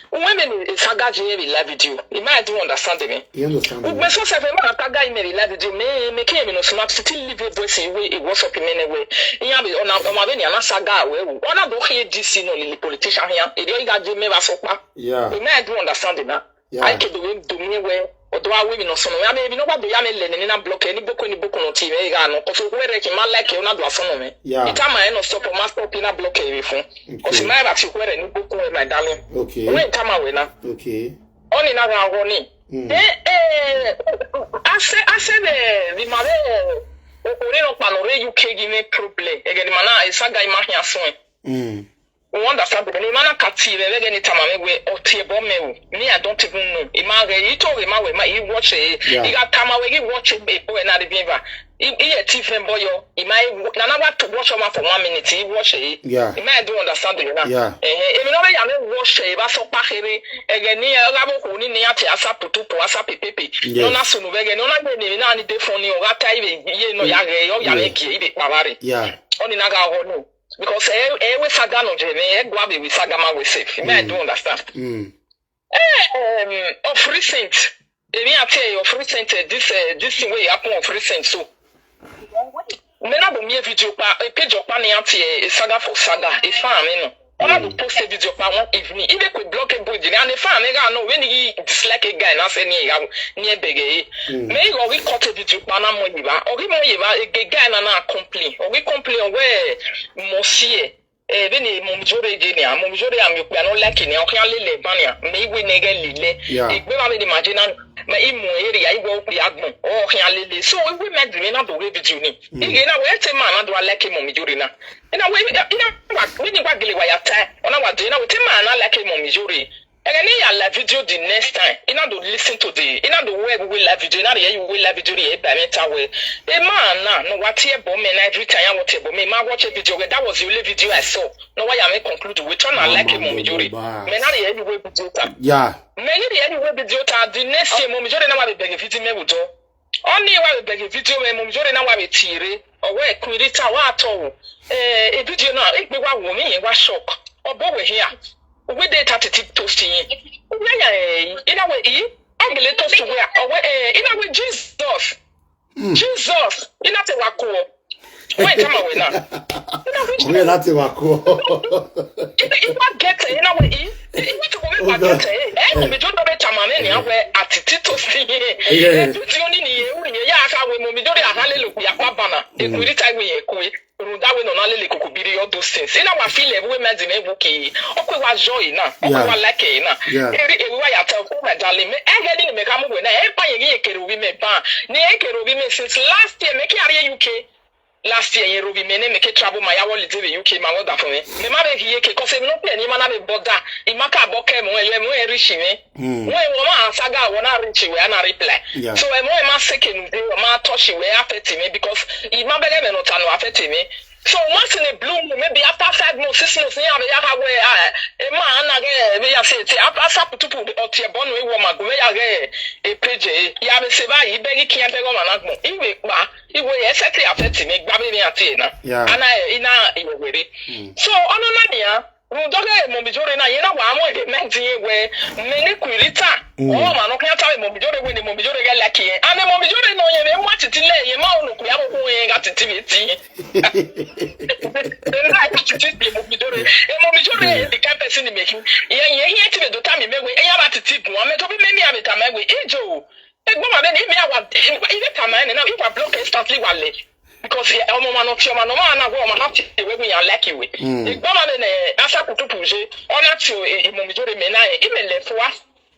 When me ni saga je be live video. You might do understand me. You understand me? Ugbe so se fe ma saga ime be live video. Me me ke me no smart still live a voice in way it was up in any way. Iya be ona ona be ni ana saga we wo. Ona do he D C no lili politician here. E do iga je me ba so pa. Yeah. You might do understand na. Yeah. Ai ke do we do me we. Odo awe mi no so no. Ya me bi no ba do ya me le ni na block ni boko ni boko no ti me ga no. Ko so we re ki ma like o na do aso no me. Yeah. Ita ma e no stop ma stop na block e fun. Ko si Okay. ma ba ti we re ni boko e my darling. Okay. We ita ma we na. Okay. Oni na ga go ni. Mm. Eh eh ase ase le bi ma le o ko re no pa no re U K gi me problem. E ge ni ma na e saga ima hia so e. Mm. We understand the name na kati we we ni tama me we o ti ebo me o. Me I don't even know. Ima ge ito ge ma we ma I watch e. Yeah. I ga tama we I watch e bo e na de bienva. I I e ti fen bo yo. Ima e na na wa to watch ma for one minute I watch e. Yeah. Ima I do understand you na. Yeah. Eh eh. Emi no be ya me watch e ba so pa here. E ge ni e ga bo ko ni ni ati asa putu po asa pepepe. Yes. No na sunu we ge no na ge ni na ni de phone ni o ga ta ibe ye no ya ge yo ya me Yes. ge ibe pa bare. Yeah. Oni na ga go no. Because e e we saga no je me e gwa be we saga ma we safe. Me I do understand. Mm. Um, of recent, emi ati of recent eh, this uh, this thing wey happen of recent so. Me na bo mi video pa e page pa ni ati e saga for saga e fa mi no. Ona do post a video pa one evening. Ibe ko block a boy and e fa mi ga no when he dislike a guy na say ni ya ni e bege. Me go we cut a video pa na mo yi ba. O mo yi ba a guy na na complain. O we complain we mo see e. Eh, be ni mo mi jore je ni, mo mi jore am yo pe no like ni, o kan lele ban ni, me iwe ne ge lele. Yeah. Igbe ba be ni ma je na, me imu ere ya igwe o pe agbon, o kan lele. So we me di me na do we video ni. Ige na we te ma na do like mo mi jore na. Ina we ina wa we ni wa gele wa ya ta. Ona wa de na we te ma na like mo mi jore. Any ya live video the next time. You know to listen to the. You know the way we live video. You know the way live video the environmental way. A man now, no what here bomb and every time I want a bomb. Ma watch a video. That was the only video I saw. No why I may conclude with trying to like a mommy Jori. Men are the way video. Yeah. Men are the way video. The next year, mommy Jori now I beg a video me with Only wa be beg video me mommy Jori na wa be tire. Owe Queen Rita wa to. Eh, a video na e gbe wa wo mi yen wa shock. Obo we here. We dey thirty tip toast yin. We ya eh, ina we e. Agbele toast we. Owe eh, ina we Jesus. Jesus. Ina te wa ko. Wait, come away now. Oye láti wà kú. Iná get ẹ̀ iná wẹ̀ yìí. Iná tó kọ́ mi wà get ẹ̀. Ẹ kò mi tó dọ́bẹ̀ tàmà mẹ́ni àwẹ̀ àti títò sí. Ẹ tó tí ó ní nìyẹn ewu nìyẹn yá aka wẹ̀ mọ̀ mi dórí àhálẹ̀ lòkù yà pa bànà. Èkó ìdí táìwé yẹn kú. Rùdáwé nà nálẹ̀ lè kókò bírí all those things. Iná wà fílẹ̀ wíwé mẹ́dì mẹ́wù kì í. Ó pé wà zọ́ yìí náà. Ó pé wà lẹ́kẹ̀ yìí náà. Eri ewu wà yàtọ̀ ó mẹ́dàlẹ̀ mẹ́. Ẹ gẹ́ ní ni mẹ́ka mú wẹ̀ náà. Ẹ bá yẹn kí yẹn kèrè òbí mẹ́ bá. Ni ẹ kèrè òbí mẹ́ since last year mẹ́kí àríyé U K. Last year yẹn robi mẹ ne mẹ ke travel ma ya wọle debe U K ma wọda fún mi. Mẹ ma bẹ hiye ke kọsẹ mi no pẹ ni ma na bẹ bọda. Ima ka bọ kẹ mu ẹ yẹ mu ẹ rich mi. Mu ẹ wọ ma saga wọ na rich wẹ na reply. So ẹ mu ẹ ma seke nu de wọ ma touch wẹ affect mi because ima bẹ gẹ mẹ no ta no affect mi. So once in a blue moon, maybe after five months, six months, ni abẹ ya ha wẹ ẹ ma ana gẹ ẹ bẹ ya se ti after saputupu ọtí ẹ bọ nu ẹ wọ ma gun ẹ ya gẹ ẹ page ẹ ya bẹ se báyìí bẹ kí kí ẹ bẹ gọ ma na gbọn ìwé pa. Iwe ye se ti affect mi gba mi mi ati na. Ana e ina iwe were. So ono na ni a. Ru doge mo mi jore na ye na wa mo e me ti ye we. Me ni kwirita. O ma no kan ta mo mi jore we ni mo mi jore ga laki. Ame mo mi jore no ye me wa titi le ye ma onu ku ya mo ku ye ga titi bi ti. Na ka titi bi mo mi jore. E mo mi jore e di ka person ni me ki. Ye ye ye ti be do ta mi me we. E ya ba titi gun. Ame to bi me mi a be ta me we. Ijo. Egbon ma be ni mi awa ibe kama ene na iwa block instantly wale. Because ọmọ ma no fi ọmọ no ma na go ọmọ na ti we we yan like we. Egbon ma be ne asa kutupu je. Ona ti o e mo mi jore me na e me le fo wa.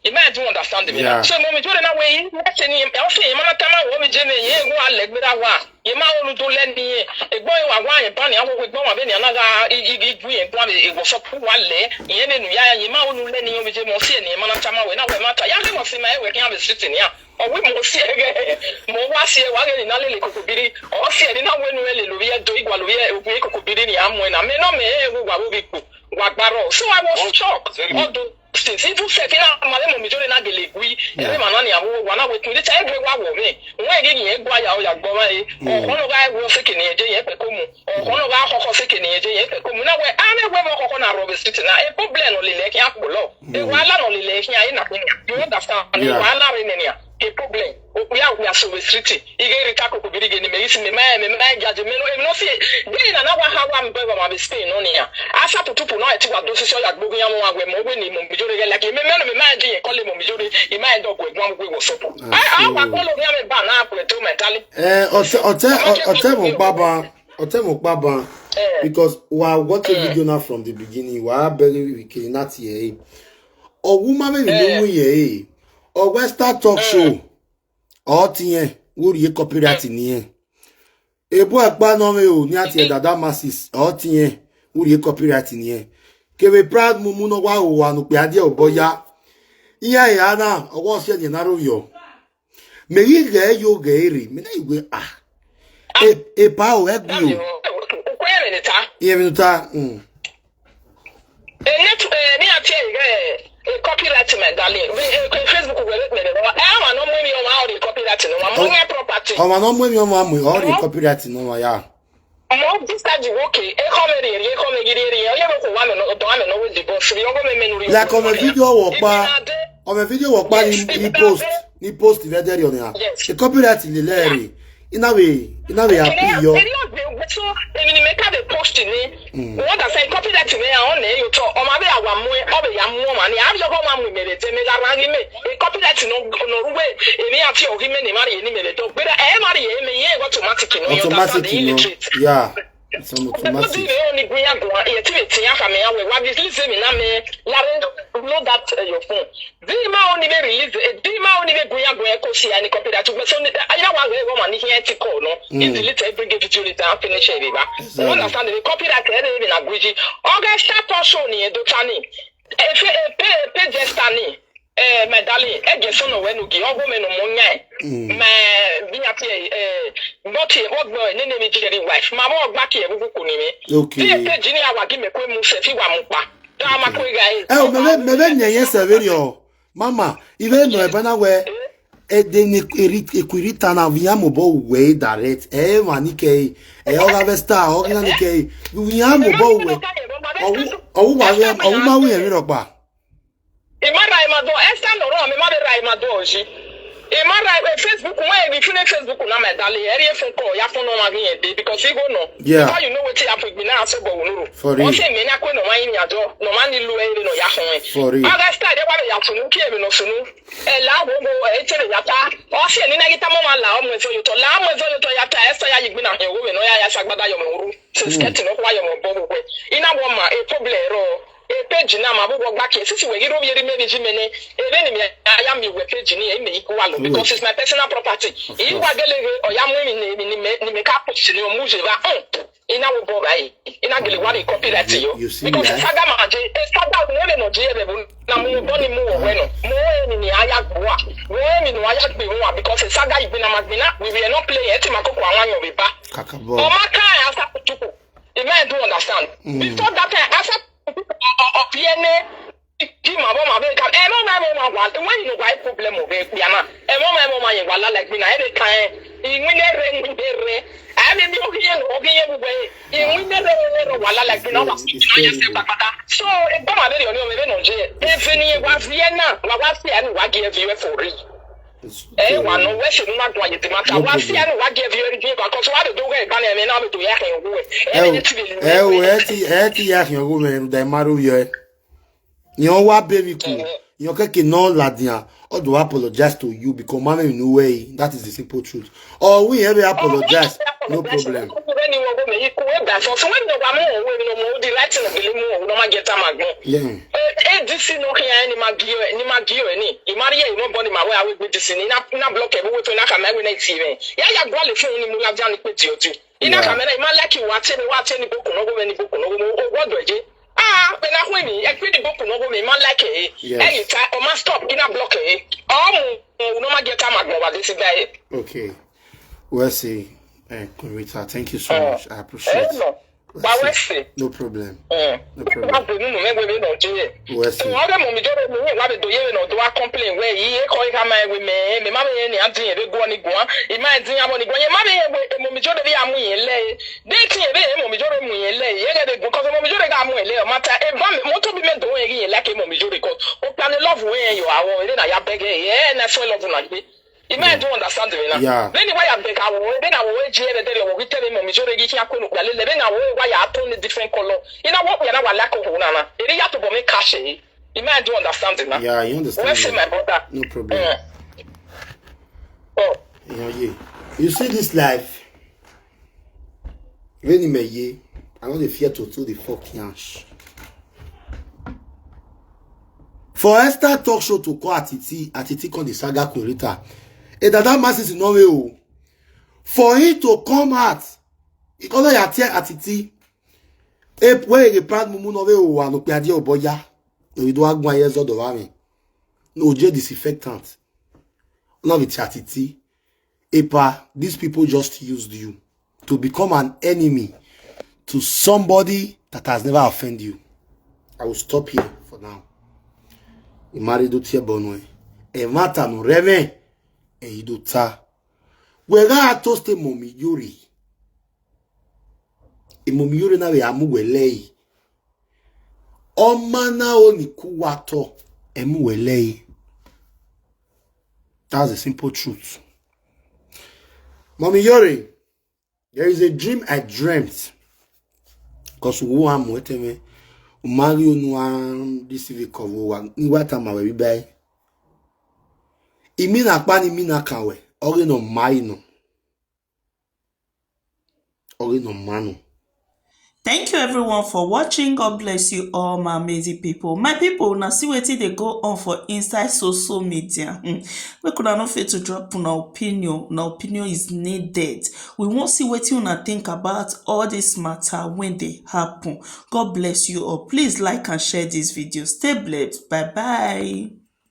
You might do understand me. So mo mi jore na we na se ni o se ma na tama wo mi je me ye go ale gbera wa. Ye ma onu to le ni e. Egbon e wa wa ye pa ni awo egbon ma be ni ana ga igi igi ye pa e wo so pu wa le. Ye ne nu ya ye ma onu le ni o mi je mo se ni ma na tama we na we ma ta. Ya ke mo se ma e we ki a be sitting ya. Ọwí mo sí ẹgẹ mo wá sí ẹwà rẹ nínú alẹ́ lè kókó bírí ọ̀hún sí ẹ nínú àwọn ẹnu ẹ lè lórí ẹ do ìgbà lórí ẹ ògùn kókó bírí ni àmú ẹ náà mẹ́nà mẹ́ ẹ wò wà lórí ipò wà gbárọ̀ so I was shocked all those things even sef iná àmàlẹ́ mọ̀ mi jóde náà gèlè wí ẹ̀rí màá náà ni àwọn wà náà wẹ̀kùn ilé tí ẹ gbé wà wọ̀ mí wọ́n ẹ̀ gígì yẹn gbọ́ àyà ọ̀yà gbọ́ báyìí ọ̀hún ló bá ẹ̀ wọ́ sí kìnìyẹn jẹ́ yẹn pẹ̀ kó mu ọ̀hún ló bá kọ́kọ́ sí kìnìyẹn jẹ́ yẹn pẹ̀ kó mu náà wẹ̀ á mẹ́wẹ́ mọ́ kọ́kọ́ náà rọ̀bì sí ti náà ẹ̀ problem lè lẹ́kìn àpò lọ ẹ̀ wà á lánà lè lẹ́kìn ayé nàkúnyà you understand ẹ̀ wà á láre nìyà a problem. Okuya okuya so we street. Ige rita koko birige ni me isi me ma me ma gaje me no me no see. Dey na na wa ha wa mbe wa ma be Spain no ni ya. Asa tutupu na eti wa do sisi ya gbogun ya mo wa we mo we ni mo mi jore like me me no me ma je ye kole mo mi jore. I ma endo gwe gwa mo gwe wo so. Ah ah wa kolo ni ame ba na ku to me tali. Eh ote ote ote mo baba. Ote mo baba. Because wa watch a video now from the beginning. Wa very wicked not here. Or woman me no here. Or Western talk show. Ọ ti yẹn wúri yé copyright nìyẹn. Ebú ẹ̀pá náà mi ò ní àti ẹ̀dàdà masses ọ ti yẹn wúri yé copyright nìyẹn. Kèwé proud mumu náà wá òwò ànùpẹ̀ adé ọ̀bọ yá. Ìyá ìyá náà ọwọ́ ṣẹ́ ni ẹ̀nà ròyọ̀. Mèyí gẹ̀ẹ́ yóò gẹ̀ẹ́ rè mí náà ìwé à. Èpá ò ẹ́ gbé o. Ìyẹn mi ta. Enetu eh, mi ati eh, eh, copyright my darling. We eh, eh, Facebook we we we. Eh, ma no mu mi o ma o copyright no ma mo nye property. Ọmọ náà mú èmi ọmọ àmì ọ̀rẹ́ copyright náà wà yá. Mo decide wo ke e ko me ri ri e ko me giri ri. O ye mo ko wa me no do wa me no we di boss. Ri o ko me me nu ri. Like ọmọ video wọ̀ pa ọmọ video wọ̀ pa ni ni post ni post rẹ dẹ́rì ọ̀nà yà. Ṣe copyright lè lẹ́rìí. Inawe inawe api yo. Eri ogbe so emi ni meka the post ni. What I say copyright me ya on e yo to. O ma be awa mu e o be ya mu o ma ni. Abi yo ko ma mu me be te me la rangi me. E copyright no no ruwe. Emi ati o hi me ni mari ni me be to. Gbera e mari e me ye automatic no. Automatic no. Yeah. It's an automatic. Ni gbe ya go e ti be ti ya ka me ya we wa bi listen me na me. Lare load that uh, your phone. Dima oni be release eh, dima oni be gunya gunya ko si ani copyright but so ayina wa we woman ni here ti call no he delete every gay video later and finish it ba you understand the copyright eh dey na guji oga start on show ni edo tani Efe epe epe jestani. Eh, my darling, e je sono wenu gi ogo me no monya. My vinyati eh but e wo gbo ni ni mi jeri wife. Ma mo gba ki e bubu ku ni mi. Okay. Ti e pe jini awa gi me ko mu se fi wa mu pa. Da ma ko ga e. Eh, o mebe mebe nyenye se very o. Mama, ibe no e bana we e de ni eri ekwirita na via mo bo we direct. E ma ni ke e o ga vesta o ga ni ke via mo bo we. O o wa we o ma we mi ro pa. Imara imado esta no ro mi ma be ra imado oji. Imara e Facebook mo e bi fine Facebook na me dale e ri e fun ko ya fun no ma bi e de because igo no. Yeah. Before you know wetin happen, igbina aso go unuru. For real. O se me na kwe no ma yin ajo, no ma ni lu e no ya fun e. For real. Aga start e wa be ya fun ki e be no sunu. E la wo wo e chere ya ta. O se ni na gita mo ma la o mo e fo yo to. La mo e fo yo to ya ta e sa ya igbina he wo me no ya ya sagbada yo mo uru. Since getting up wa yo mo bo wo. Ina wo ma e problem ro. E page na ma bu wo gba ke sisi we giro yeri me bi ji me ne. E be ni me aya mi we page ni e me iku wa lo because it's my personal property. Iwa gele o ya mu mi ni mi ni me ni me ka post ni o mu je ba. Ina wo bo bai. Ina gele wa ni copyright yo. You see because that? Saga ma je e saga wo me no je e be bu na mu bo ni mu wo we no. Mo e ni ni aya gbo wa. Mo e ni no aya gbe wa because saga igbina ma gbina we we are not playing. E ti ma koko awon yan we ba. Kakabo. O ma ka ya sa kutuku. You might do understand. Before that time, after opinion, ki ma bo ma be ka. E mo ma mo ma wa. When you know why problem o be ya na. E mo ma mo ma ye wa la like me na e be ka e. Inwi ne re inwi ne re. A me mi ogi ye ogi ye bu we. Inwi ne re inwi ne re wa la like me na wa. So e ba ma be yo ni o me be no je. E fe ni wa fi e na. Wa wa fi e ni wa give you for real. Eh, wa no we se na do aye te mata. Wa si anu wa give you everything because wa be do we ba na me na be do ya kan wo. Eh, eh, ti be. Eh, o e ti e ti ya kan wo me da maru yo. Yo wa be mi ku. Yo ke ke no la dia. O do apologize to you because man no way. That is the simple truth. Oh, we have apologize. No problem. Ni wo go me ku e ba so so when no wa mo we no mo di right no be mo no ma get am agbon. Yeah. Eh, eh, this no here ni ma gi ni ma gi ni. I marry you no body ma we awe gbedi si ni na na block e bo we to na ka me we na ti me. Ya ya gwa le fun ni mu la ja ni pe ti o ti. Ina ka me na i ma like wa che ni wa che ni boku no go me ni boku no go mo o gwodo je. Ah, be na hwe ni e pe ni boku no go me ma like e. E ta o ma stop ina block e. O mu no ma get am agbo wa this guy. Okay. Well, see, uh, Kurita, thank you so much. I appreciate it. Wa we se. No problem. No problem. Wa be nunu me we be no je. We se. Wa be mo mi joro mi wa be do ye no do wa complain we yi e ko e ka ma we me me ma be ni adin e be go ni go. I ma din amo ni go ye ma be ye we mo mi joro bi amu ye le. De ti e be mo mi joro mu ye le. Ye ge be go ko mo mi joro ga mu ye le. Mata e ba mo to bi me do ye ye like mo mi joro ko. O plan love we yo awo e na ya bege ye na so love na gbe. You might do understand me now. Yeah. Then why I'm beg I will then I will je the day we tell him mi jore gi ya ko no ya le then I will why I turn a different color. You know what we are now like oh na na. Eri ya to bo me cash e. You might do understand me now. Yeah, you understand. Well, say me. My brother. No problem. Mm. Oh. Yeah, yeah. You see this life. When me ye, I no dey fear to to the fuck yansh. For Esther talk show to call Atiti, Atiti come the saga Kurita. E dada masses no way o. For him to come out, he come out ya tell Atiti. E where the proud mumu no way o wa no pe ade oboya. No we do agwa years old of me. No je disinfectant. No be Atiti. Epa, these people just used you to become an enemy to somebody that has never offended you. I will stop here for now. Imari do tie bonwe. E mata no reve. E ido ta. We ga to stay mommy yuri. E mommy yuri na we amu we lei. Oma na oni kuwato. E mu we lei. That's the simple truth. Mommy Yori, there is a dream I dreamt. Because who am weteme, Mario Nuan, this civic of Owa, Niwata Mawe, Bibai. Imina Pani Mina Kawe, Ori no Maino. Ori no Mano. Thank you everyone for watching. God bless you all, my amazing people. My people, now see wetin dey go on for inside social media. Hmm. Make una no fail to drop una opinion. Una opinion is needed. We wan see wetin una think about all this matter when they happen. God bless you all. Please like and share this video. Stay blessed. Bye bye.